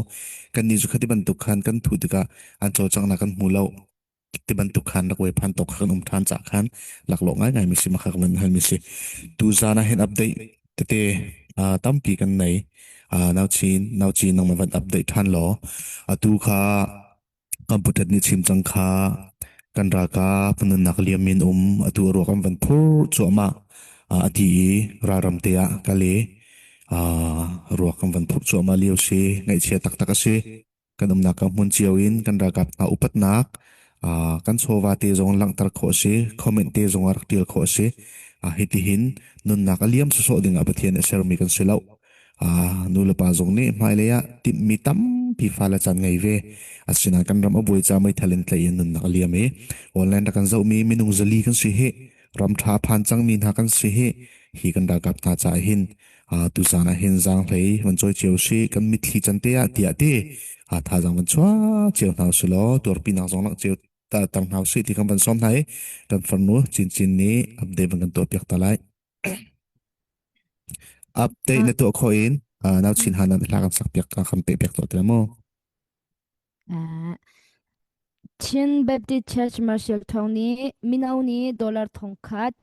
Speaker 2: Kan nih cu khati bantuk khan kan thuh tikah an cawlcanghnak kan hmu lo. Ti bantuk khan rak wei phan tok kha kan um than ca khan laklawh ngaingai mi si ma kha kan hal mi si. Tu zan ah hin update tete tampi kan nei. Nau Chin, Nau Chin nang ma van update than law. Atu kha Kampuṭet nih chim cang kha kan ralkap nunnak liam in um atu a ruak an van phurh cuahmah a ti i ralram te ah kal i ruak an van phurh cuahmah lio si ngaihchia taktak a si. Kan umnak ka hmun cio in kan ralkap hna upatnak kan chawva te zong langhter khawh a si, comment te zong ah rak ṭial khawh a si. Hitihin nunnak a liam sawsawh ding ah Pathian a sermi kan si lo. Nulepa zong nih hmailei ah timhmi tampi fale caan ngei ve. Asinain kan ram a buai ca meithal in tlaih in nunnak a liam i online rak kan zohmi minung 400 kan si hi ram ṭha a phan cangmi hna kan si hi hi kan ralkap hna caah hin tuzaan ah hin zaanghlei van cawi cio si kan mitthli can te ah tiah ti thazaang van chuah cio hna usih law tuarpinak zong langh cio ta tar hna usih ti kan van sawm hna i kan farnu Cincin nih update van kan tuahpiak ta lai. Update na tuah khawh in nau chin han hla kan sak piak kan pe piak tuah te mu.
Speaker 4: Uh, Chin Baptist Church Marshall Thawng nih mino nih dollar 1000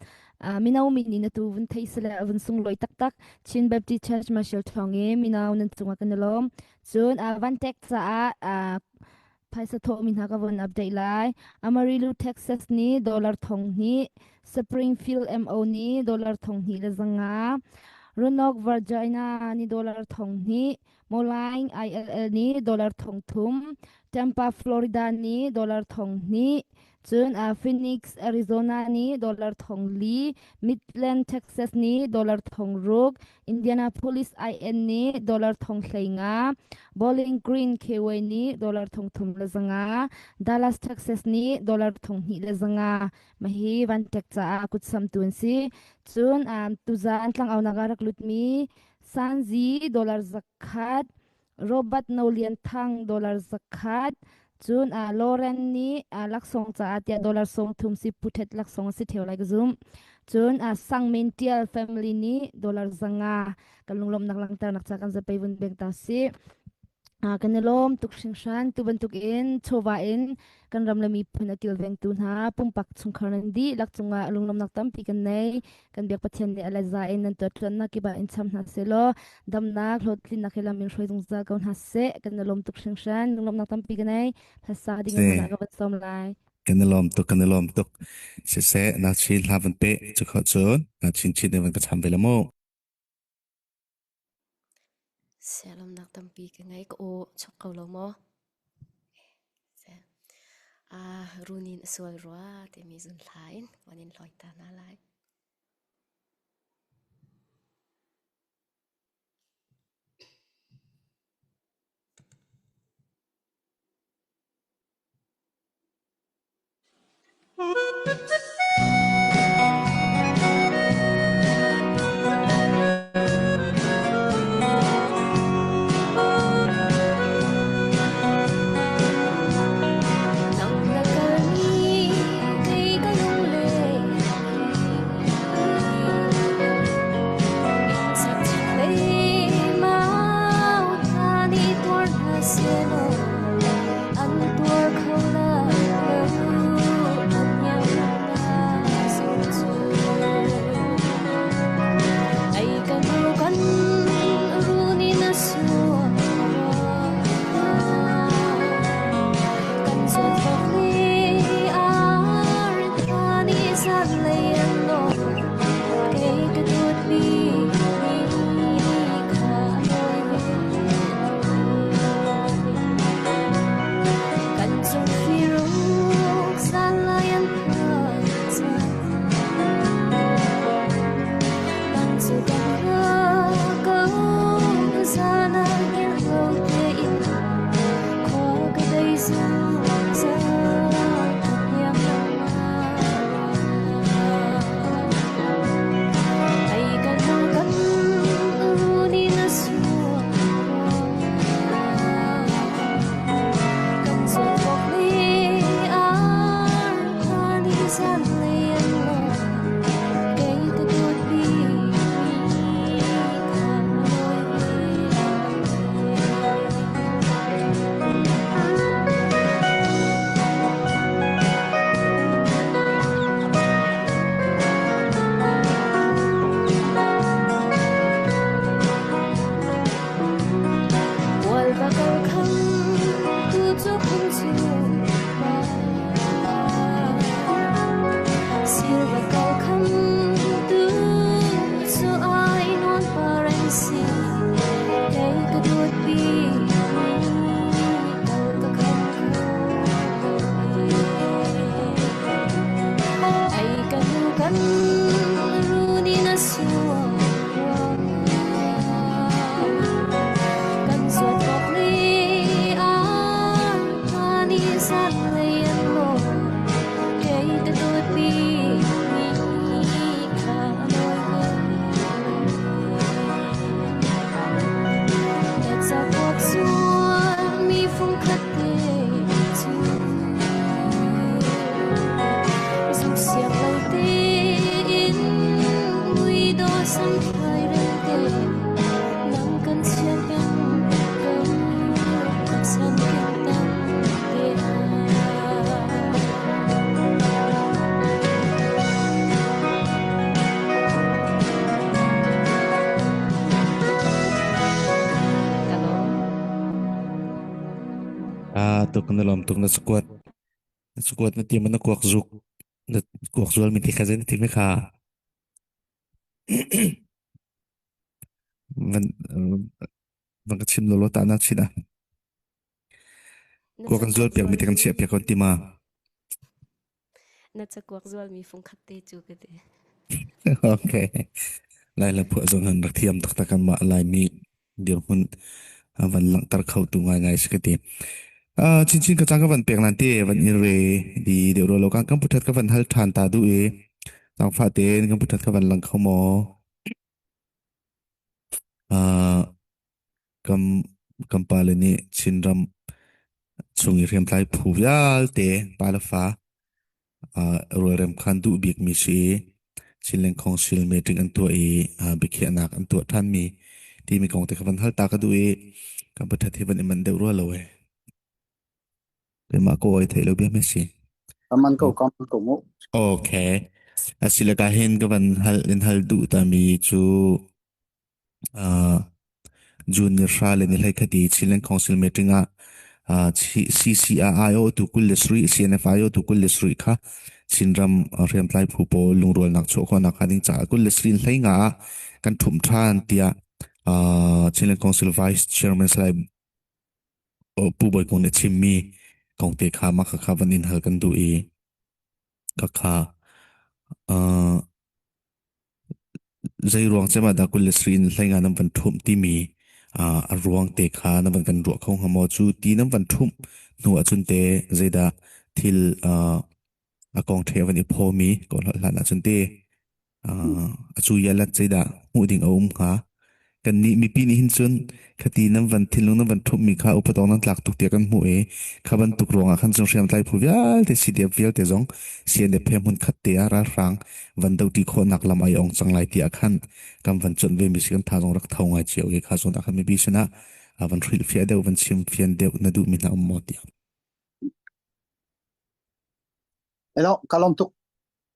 Speaker 4: mino min in atu vun thei sele vun sunglawi taktak Chin Baptist Church Marshall Thawng i mino nan cungah kan i lawm. Cun van tek caah Phaisa thawhmi hna ka von update lai. Amarillo, Texas nih dollar 2000, Springfield, MO nih dollar 2500, Roanoke, Virginia nih dollar 2000, Moline, ILL nih dollar 3000, Tampa, Florida nih dollar 2000, cun Phoenix, Arizona nih dollar 4000, Midland, Texas nih dollar 6000, Indianapolis IN nih dollar 15,000, Bowling Green KY nih dollar 3,500, Dallas, Texas nih dollar 2,500. Mahi vantek caah kutsamtu an si. Cun tuzaan tlangaunak ah rak lutmi Sanzi dollar 100, Robert No Lian Thang dollar 100, cun Lauren nih laksawng caah tiah dollar 30 si puthet laksawng a si theo lai ka zum. Cun Sang Men Tial family nih dollar 500 kan lunglawmhnak langhternak ca kan zapei vun beng ta si. Kan i lawm tuk hringhran tu bantuk in chawva in kan ram le miphun a kilvengtu hna pumpak chungkhar nan dihlak cungah lunglawmhnak tampi kan nei. Kan biak Pathian nih a le za in nan tuahṭuannak kip ah in cham hna sehlaw damnak hlawhtlinnak he lam in hruai zungzal ko hna seh. Kan i lawm tuk hringhran. Lunglawmhnak tampi ka nei. Hlasa ding in
Speaker 2: Si
Speaker 4: hmanh ah ka van sawm lai.
Speaker 2: kan i lawm tuk kan i lawm tuk. Siseh na chin hla van pe cu kho cun na chin chin van ka cham ve la mu.
Speaker 5: Sialomnak tampi ka ngei ka aw chok ko lo maw? Seh. Ah, runin a sual rua timi zun hla in van in hlawi ta hna lai. Nang na kalmi kei ka lunglen. An tuar kho lai lo an iangnak zong cu. Ai kan ru kan run in a sual. fungkhat te cu zuk siang lo tein mui dawh samthlai rem te nang kan chia peng ko san king tang te
Speaker 2: Ah, tuk na lom tuk na squat. Na squat na ti man na kuak zuk. Na kuak zual mi ti kha zen ti mi kha. Van van ka chim lo lo ta na chin ah.
Speaker 5: Na
Speaker 2: Kuak kan zual
Speaker 5: cakuak
Speaker 2: piak mi te kan
Speaker 5: zualmi
Speaker 2: chiah piak kon ti ma.
Speaker 5: na cakuak zualmi fungkhat te cu ka ti.
Speaker 2: Okay. Lai la phuah zong han rak thiam taktak kan mah Laimi dirhmun a van langhter kho tu ngaingai si ka ti. Uh, chinchin ka cang ka van pek nan te van in re di deuh ro lo kan kan puthat ka van hal than ta du e zangfa tein kan puthat ka van lang kho maw uh, Kam kan pale nih Chinram chung i hriamtlai phu vialte pa le fa uh, rualrem khan duh bikmi si i Chinland Council meeting an tuah i uh, biakhiahnak an tuah ṭhanmi timi kong te kha van hal ta ka duh i kan pathat hi van i manh deuh rua lo e. Keimah ko ai theih lo bia me si.
Speaker 1: Kaman ko kam ko mu.
Speaker 2: Okay. Asile ka hin ka van hal in hal duh tami cu Uh, June ni hra le ni hleikhat i Chinland Council meeting ah uh, CCRIO tu 27 CNFIO tu 27 kha Chinram hriamtlai phu pawl lungrualnak chuah khawhnak hnga ding caah 27 hlei nga ah kan ṭhumh ṭhan tiah uh, Chinland Council Vice Chairman Salai Pu Bawi Kung nih a chimmi kong te kha mah khakha van in hal kan duh i khakha uh, Zeiruang cem ah dah 23 in hleinga nan van ṭhumh timi uh, a ruang te kha nan van kan ruah kho hnga maw? Cu ti nan van ṭhumh hnu ahcun te zeidah thil uh, a kong ṭhe van i phawmi ko hlan ahcun te uh, a cu yalat zeidah hmuh ding a um hnga? Kannih mipi nih hin cun khati nan van thinlung nan van ṭhumhmi kha upatawk nan tlak tuk tiah kan hmuh i kha bantuk ruangah khan cun hriamtlai phu vialte CDF vialte zong CNF he hmunkhat te ah ralhrang van doṭi khawhnak lam ai ong cang lai tiah khan kan van cuanh ve mi si kan tha zong rak tho ngai cio i kha zawn ah khan mipi sinah van hrilhfiah deuh van chimfian deuh na duhmi hna um maw tiah.
Speaker 1: Hello, ka lawm tuk.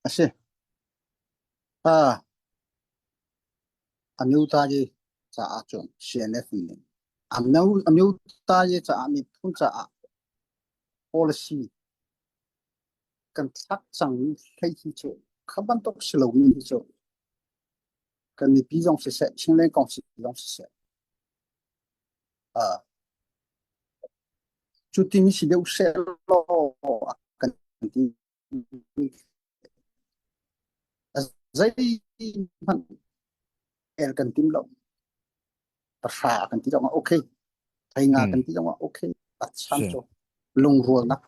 Speaker 1: A si. Ah, Amyotha caah cun CNF nih Amyotha caah miphun caah policy kan thlak cangmi hlei hi cu kha bantuk si lomi hi cu kan mipi zong siseh, Chinland Council zong siseh, uh, cu timi si deuh seh law kan ti Zeihmanh el kan tim lo. Pahra kan ti zongah okay. Theinga
Speaker 2: Mm.
Speaker 1: kan ti zongah okay. A chan
Speaker 2: Si.
Speaker 1: cu lungrualnak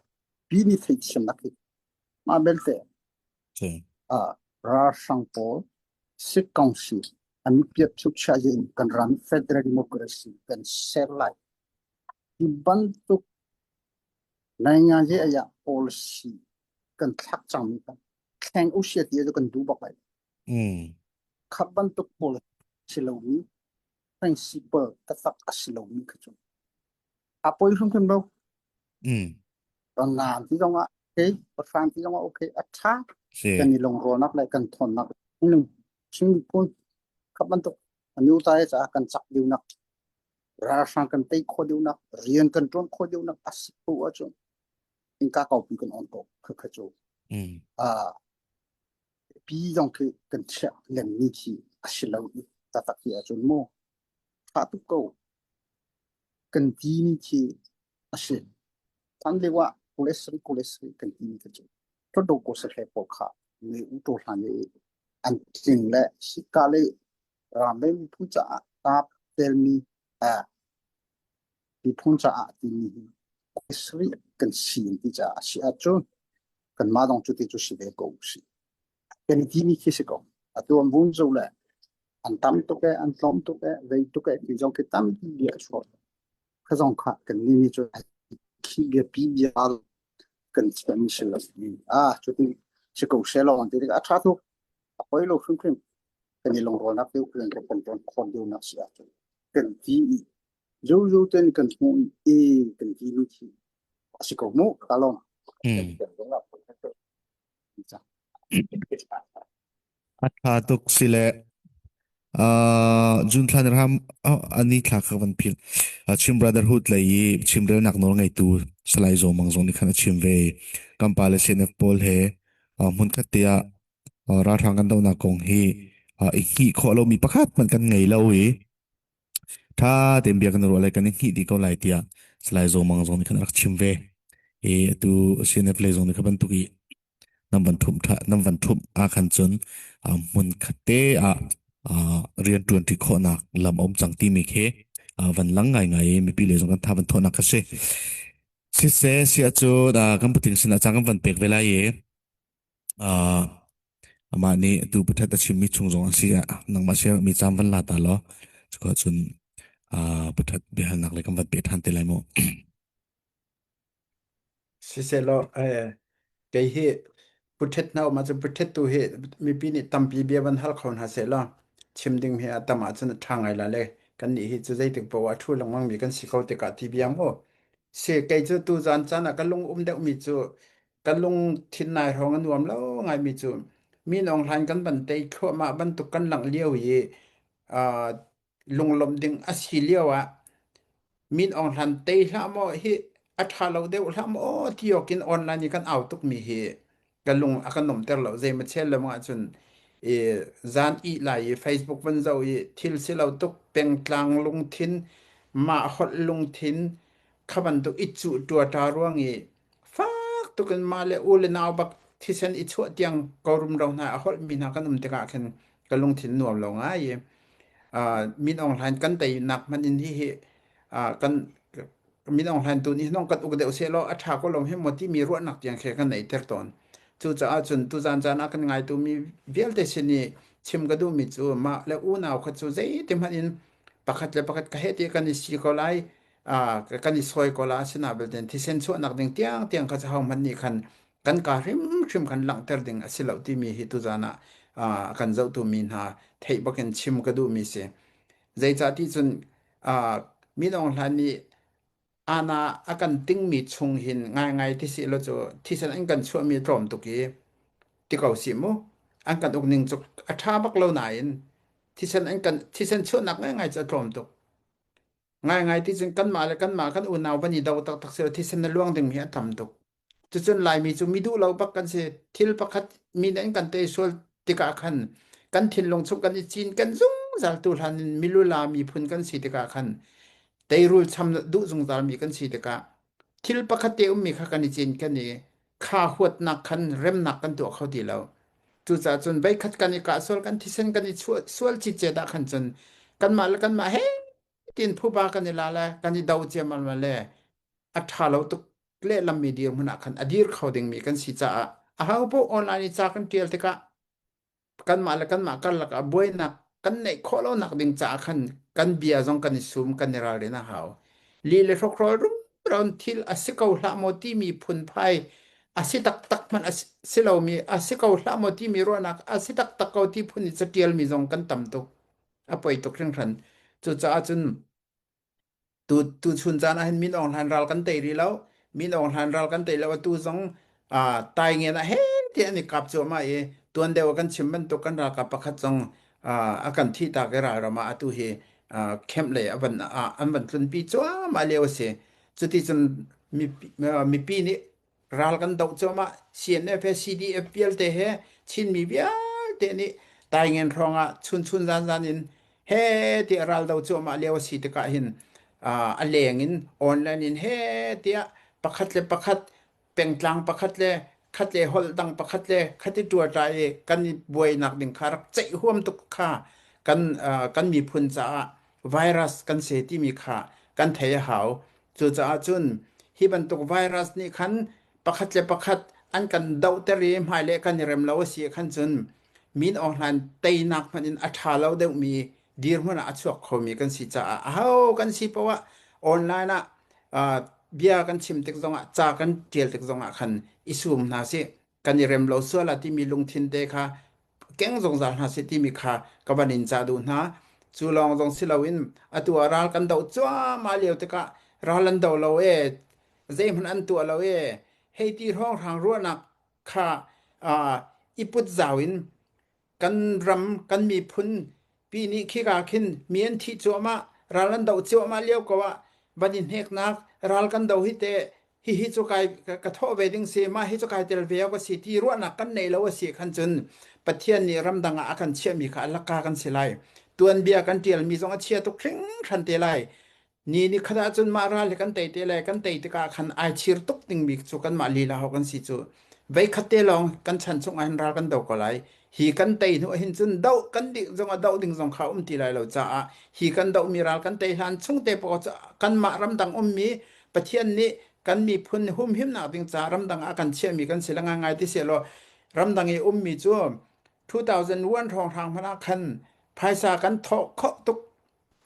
Speaker 1: pi nih theihthiamnak hi mah belte
Speaker 2: Si.
Speaker 1: uh, ralhrang pawl Sikh Council an piat chukcha in kan ram federal democracy kan ser lai. Hi bantuk nainganzi aya policy kan thlak cangmi kan thleng usia ti cu kan duh bak lai.
Speaker 2: Mm.
Speaker 1: Kha bantuk pawl si lomi principle taktak a si lomi kha cu a poi hrimhrim lo.
Speaker 2: Mm.
Speaker 1: Ngan ti zongah okay, pahran ti zongah okay, a ṭha
Speaker 2: Si.
Speaker 1: kan i lungrawlnak le kan thawnnak lung Chin miphun kha bantuk anu ta caah kan cak deuhnak ralhrang kan tei khawh deuhnak rian kan ṭuan khawh deuhnak a si ko ahcun innka kaupi kan on ko kha kha cu
Speaker 2: Mm.
Speaker 1: uh, pi zong khi kan chiah lemmi khi a si lo i taktak hi ahcun mu ṭha tuk ko kan timi khi a si tan lio ah kulesri kulesri kan timi kha cu hluttaw ko sahle pawl kha ne u to hlan i an tling le hika le ram le miphun caah taap telmi uh, miphun caah timi hi kulesri kan si ti caah a si ahcun kanmah dong cu ti cu si ve ko si kan timi khi si ko atu an vun zo le an tam tuk e an tlawm tuk e vei tuk e ti zong khi tampi bia a chuak kha zong kha kan ni ni cu. khi biapi bia kan thiam si lo. Ah, cuti si ko she lo an ti tikah a ṭha tuk. A poi lo hrimhrim. Kan i lungrualnak deuh kan kan kan khon deuhnak si ahcun kan ti i zozo ten kan hmuh i kan ti mi khi a si ko mu ka lawm.
Speaker 2: A ṭha tuk si le uh, June thla ram oh, ani thla kha van phil. Uh, Chin Brotherhood lei i chimrelnak nawl ngeitu Salai Zaw Mang zong nih khan a chim ve. Kan pa le CNF pawl he uh, hmunkhat te ah uh, ralhrang kan dohnak kong hi uh, i hngih khawh lomi pakhat hmanh kan ngei lo i Ṭha tein bia kan i ruah lai, kan i hngih dih ko lai tiah Salai Zaw Mang zong nih khan a rak chim ve. I atu CNF lei zong nih kha bantuk i nan van ṭhumh ṭha, nan van ṭhumh ahkhan cun hmun khat te ah rianṭuanṭi khawhnak lam a um cang timi khi van lang ngaingai i mipi lei zong kan tha van thawhnak kha si. Siseh, siah cun kan patling sinah caan kan van pek ve lai i Uh, amah nih atu pathat a chimmi chung zong a si ah nangmah sia mi cam van la ta law cuka cun uh, pathat biahalnak le kan van pe ṭhan te lai mu.
Speaker 3: Sisehlaw eh, kei hi puthet hna um ahcun puthet tu hi mipi nih tampi bia van hal kho hna seh law chim ding hi a tam ahcun a ṭha ngai la le kan nih hi cu zeitik paoh ah a ṭhu lengmang mi kan si ko tikah ti biang mu. Si kei cu tu zan caan ah ka lung um deuhmi cu Kan lungthin nai hrawng a nuam lo ngaimi cu min Aung Hlaing kan van tei thluahmah bantuk kan langh lio i uh, lunglawmh ding a si lio ah min Aung Hlaing tei hlah maw hi a ṭha lo deuh hlah maw ti awkin online i kan au tukmi hi ka lung a kan nomter lo zei ma chel lo ahcun i zan i lai i Facebook van zoh i thil si lo tuk pengtlang lungthin mah holh lungthin kha bantuk i cuh ṭuaṭa ruang i Fak tuk in mah le u le nau bak thisen i chuah tiang ko rumro hna a holhmi hna kan um tikah khin ka lungthin nuam lo ngai i uh, Min Aung Hlaing kan teinak hmanh in hihi uh, kan Min Aung Hlaing tu nih nong kan uk deuh seh law a ṭha ko lo hi maw timi ruahnak tiang khi kan neiter tawn. Cucaah cun tuzan caan ah kan ngaitu mi vialte sin i chim ka duhmi cu mah le unau kha cu zeiti hmanh in pakhat le pakhat ka heh ti kan i si ko lai kan i sawi ko la asina belte thisen chuahnak ding tiang tiang kha ho hmanh nih khan kan ka hrimhrim khan langhter ding a si lo timi hi tuzan ah kan zohtu mi hna theih bakin chim ka duhmi si. Zeicah ti cun Min Aung Hlaing nih ana a kan tingmi chung hin ngaingai ti si lo cu thisen an kan chuahmi a tlawm tuk i ti ko si mu an kan uk ning cu a ṭha bak lo nain thisen an kan thisen chuahnak ngaingai cu a tlawm tuk. Ngaingai ti cun kanmah le kanmah kan unau van i do taktak si thisen na luang ding hi a tam tuk. Cucun Laimi cu mi duh lo bak kan si. Thil pakhat mi nih an kan tei sual tikah khan kan thinlung chung kan i cin kan zungzal tu hlan in milula miphun kan si tikah khan teirul cham duh zungzal mi kan si tikah thil pakhat te ummi kha kan i cin kan i kha huatnak khan remnak kan tuah kho ti lo. Cucaah cun veikhat kan i kah sual kan thisen kan i chuah sual cicet ah khan cun kanmah le kanmah he tiin phuba kan i la le kan i do ciammam le a ṭha lo tuk lehlammi dirhmun ah khan a dir kho dingmi kan si caah aho paoh online i ca kan ṭial tikah kanmah le kanmah karlak ah buainak kan neih khawh lonak ding caah khan kan bia zong kan i sum kan i ralrin a hau. Li le hrokhrawl rumro thil a si ko hlah maw timi phunphai a si taktak hmanh a si lomi a si ko hlah maw timi ruahnak a si taktak ko ti phun i catialmi zong kan tam tuk. A poi tuk hringhran. Cucaah cun Tu tuchun caan ah hin Min Aung Hlaing ral kan tei rih lo. Min Aung Hlaing ral kan tei lo. Atu zong uh, Taingen ah he tiah an i kap cuahmah i tuan deuh ah kan chim bantuk kan ralkap pakhat zong uh, a kan thih tak i ralram ah atu hi uh, camp lei a van uh, an van tlunpi cuahmah lio a si. Cuti cun mipi, uh, mipi nih Ral kan doh cuahmah. CNF he CDF vialte he Chinmi vialte nih Taingen hrawng ah chunchun zanzan in he tiah ral do cuahmah lio a si tikah hin a leng in online in he tiah pakhat le pakhat pengtlang pakhat le khat le holh dang pakhat le khat i ṭuaṭa i kan i buainak ding kha rak ceih huam tuk kha kan kan miphun caah virus kan si timi kha kan thei a hau. Cucaah cun hi bantuk virus nih khan pakhat le pakhat an kan dohter i hmailei kan i rem lo a si khan cun min Aung Hlaing teinak hmanh in a ṭha lo deuhmi dirhmun ah a chuak khomi kan si caah aho kan si poah online ah uh, bia kan chim tik zongah ca kan ṭial tik zongah khan i sum hna sih. Kan i rem lo sual ah timi lungthin te kha keng zungzal hna sih timi kha ka van in cah duh hna. Cu lawng zong si loin atu ah ral kan doh cuahmah lio tikah ral an do lo ee, zeihmanh an tuah lo ee, hei ti hrawnghrang ruahnak kha i put zau in kan ram kan miphun pi nih khika khin mi an thih cuahmah ral an doh cuahmah lio ko ah van i hneknak ral kan do hi te hihi cu kai ka thawh ve ding si mah hi cu kai tel ve awk a si ti ruahnak kan nei lo a si khan cun Pathian nih ramdang ah a kan chiahmi kha a laka kan si lai tuanbia kan tialmi zong a chia tuk hringhran te lai Ni ni khat ahcun mah ral hi kan tei te le kan tei tikah khan ai chir tuk dingmi cu kanmah lila ho kan si cu. Veikhat te lawng kan chan chung ahhin ral kan do ko lai. Hi kan tei hnu ahhin cun doh kan dih zong ah doh ding zong kha um ti lai lo caah hi kan dohmi ral kan tei hlan chung te paoh cu kanmah ramdang ummi Pathian nih kan miphun humhimnak ding caah ramdang ah kan chiahmi kan si le ngaingai ti sehlaw ramdang i ummi cu 2001 hrawnghrang hmanh ah khan phaisa kan thawh khawh tuk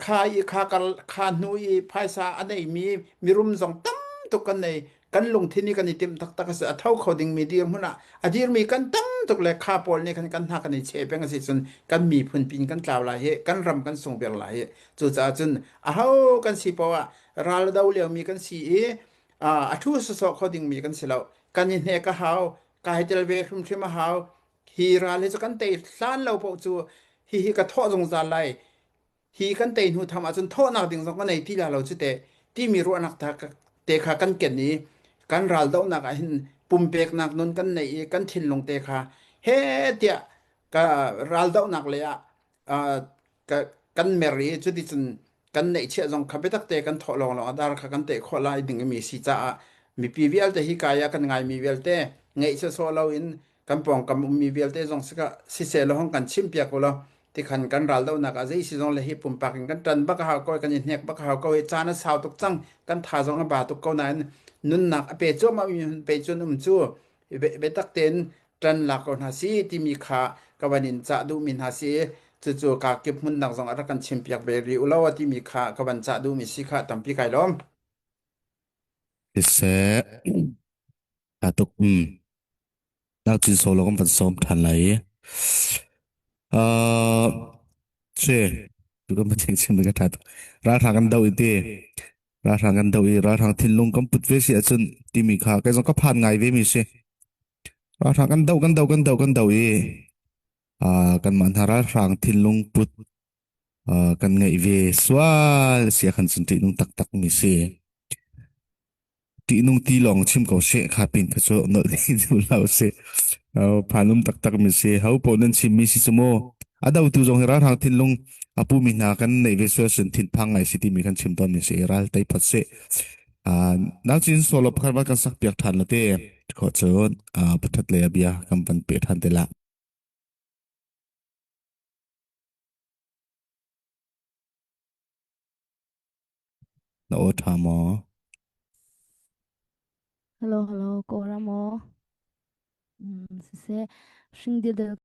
Speaker 3: Kha i kha kar kha hnu i phaisa a neimi mirum zong tam tuk kan nei. Kan lungthin i kan i timh taktak a si. A tho kho dingmi dirhmun ah a dirmi kan tam tuk le kha pawl nih khan kan hna kan i cheh peng a si cun kan miphun pin kan tlau lai hi kan ram kan sung ber lai hi. Cucaah cun aho kan si poah ah ral a do liomi kan si i a thu sawsawh kho dingmi kan si lo. Kan i hnek a hau, kai tel ve hrimhrim a hau. Hi ral hi cu kan tei hlan lo paoh cu hihi ka thawh zungzal lai. Hi kan tei hnu tham ahcun thawhnak ding zong ka nei ti la lo cu teh timi ruahnak te kha kan ken i kan ral dohnak ah hin pumpeknak nun kan neih i kan thinlung te kha he tiah ka ral dohnak lei ah kan mer i cuticun kan neihchiah zong kha biatak te kan thawh lawnglawng a dar kha kan teh khawh lai ding mi si caah mipi vialte hi kai ah kan ngaimi vialte ngeih sawsawh loin kan pawngkam ummi vialte zong siseh law hong kan chimpiak u law tikhan kan ral dohnak ah zei si zong le hi pumpak in kan ṭan bak a hau ko kan i hnek bak a hau ko i caan a sau tuk cang kan tha zong a ba tuk ko nain nunnak a pe cuahmah mi pe cun um cu biatak tein ṭan lak ko hna si timi kha ka van in cah duhmi hna si cucu ka kip hmunnak zong a rak kan chimpiak ve rih u law timi kha ka van cah duhmi si kha tampi kai lawm.
Speaker 2: Siseh, ṭha tuk. Naucin solo kan van sawm ṭhan lai i uh, si tu kan van chim ka ṭha tuk. Ralhrang kan doh i ti ralhrang kan doh i ralhrang thinlung kan put ve si ahcun timi kha kei zong ka phan ngai ve mi si. Ralhrang kan doh kan doh kan doh kan doh i uh, kanmah hna ralhrang thinlung put uh, kan ngeih ve sual sia khan cun ṭihnung taktak mi si. Ṭihnung ti lawng chim ko seh kha pin kha cu nolh ding duh lo si. Phanum taktak mi si. Ho paoh nan chimmi si cu mu. A dotu zong hi ralhrang thinlung a pumi hna kan neih ve sual sin thinphang ngai si timi kan chim tawn mi si. Ral tei phot si. Naucin solo pakhat van kan sak piak ṭhan la te. Kho cun pathat le a bia kan van pe ṭhan te la. Na aw ṭha maw?
Speaker 4: Hello, hello, Kawlram maw? Siseh, hring dildel.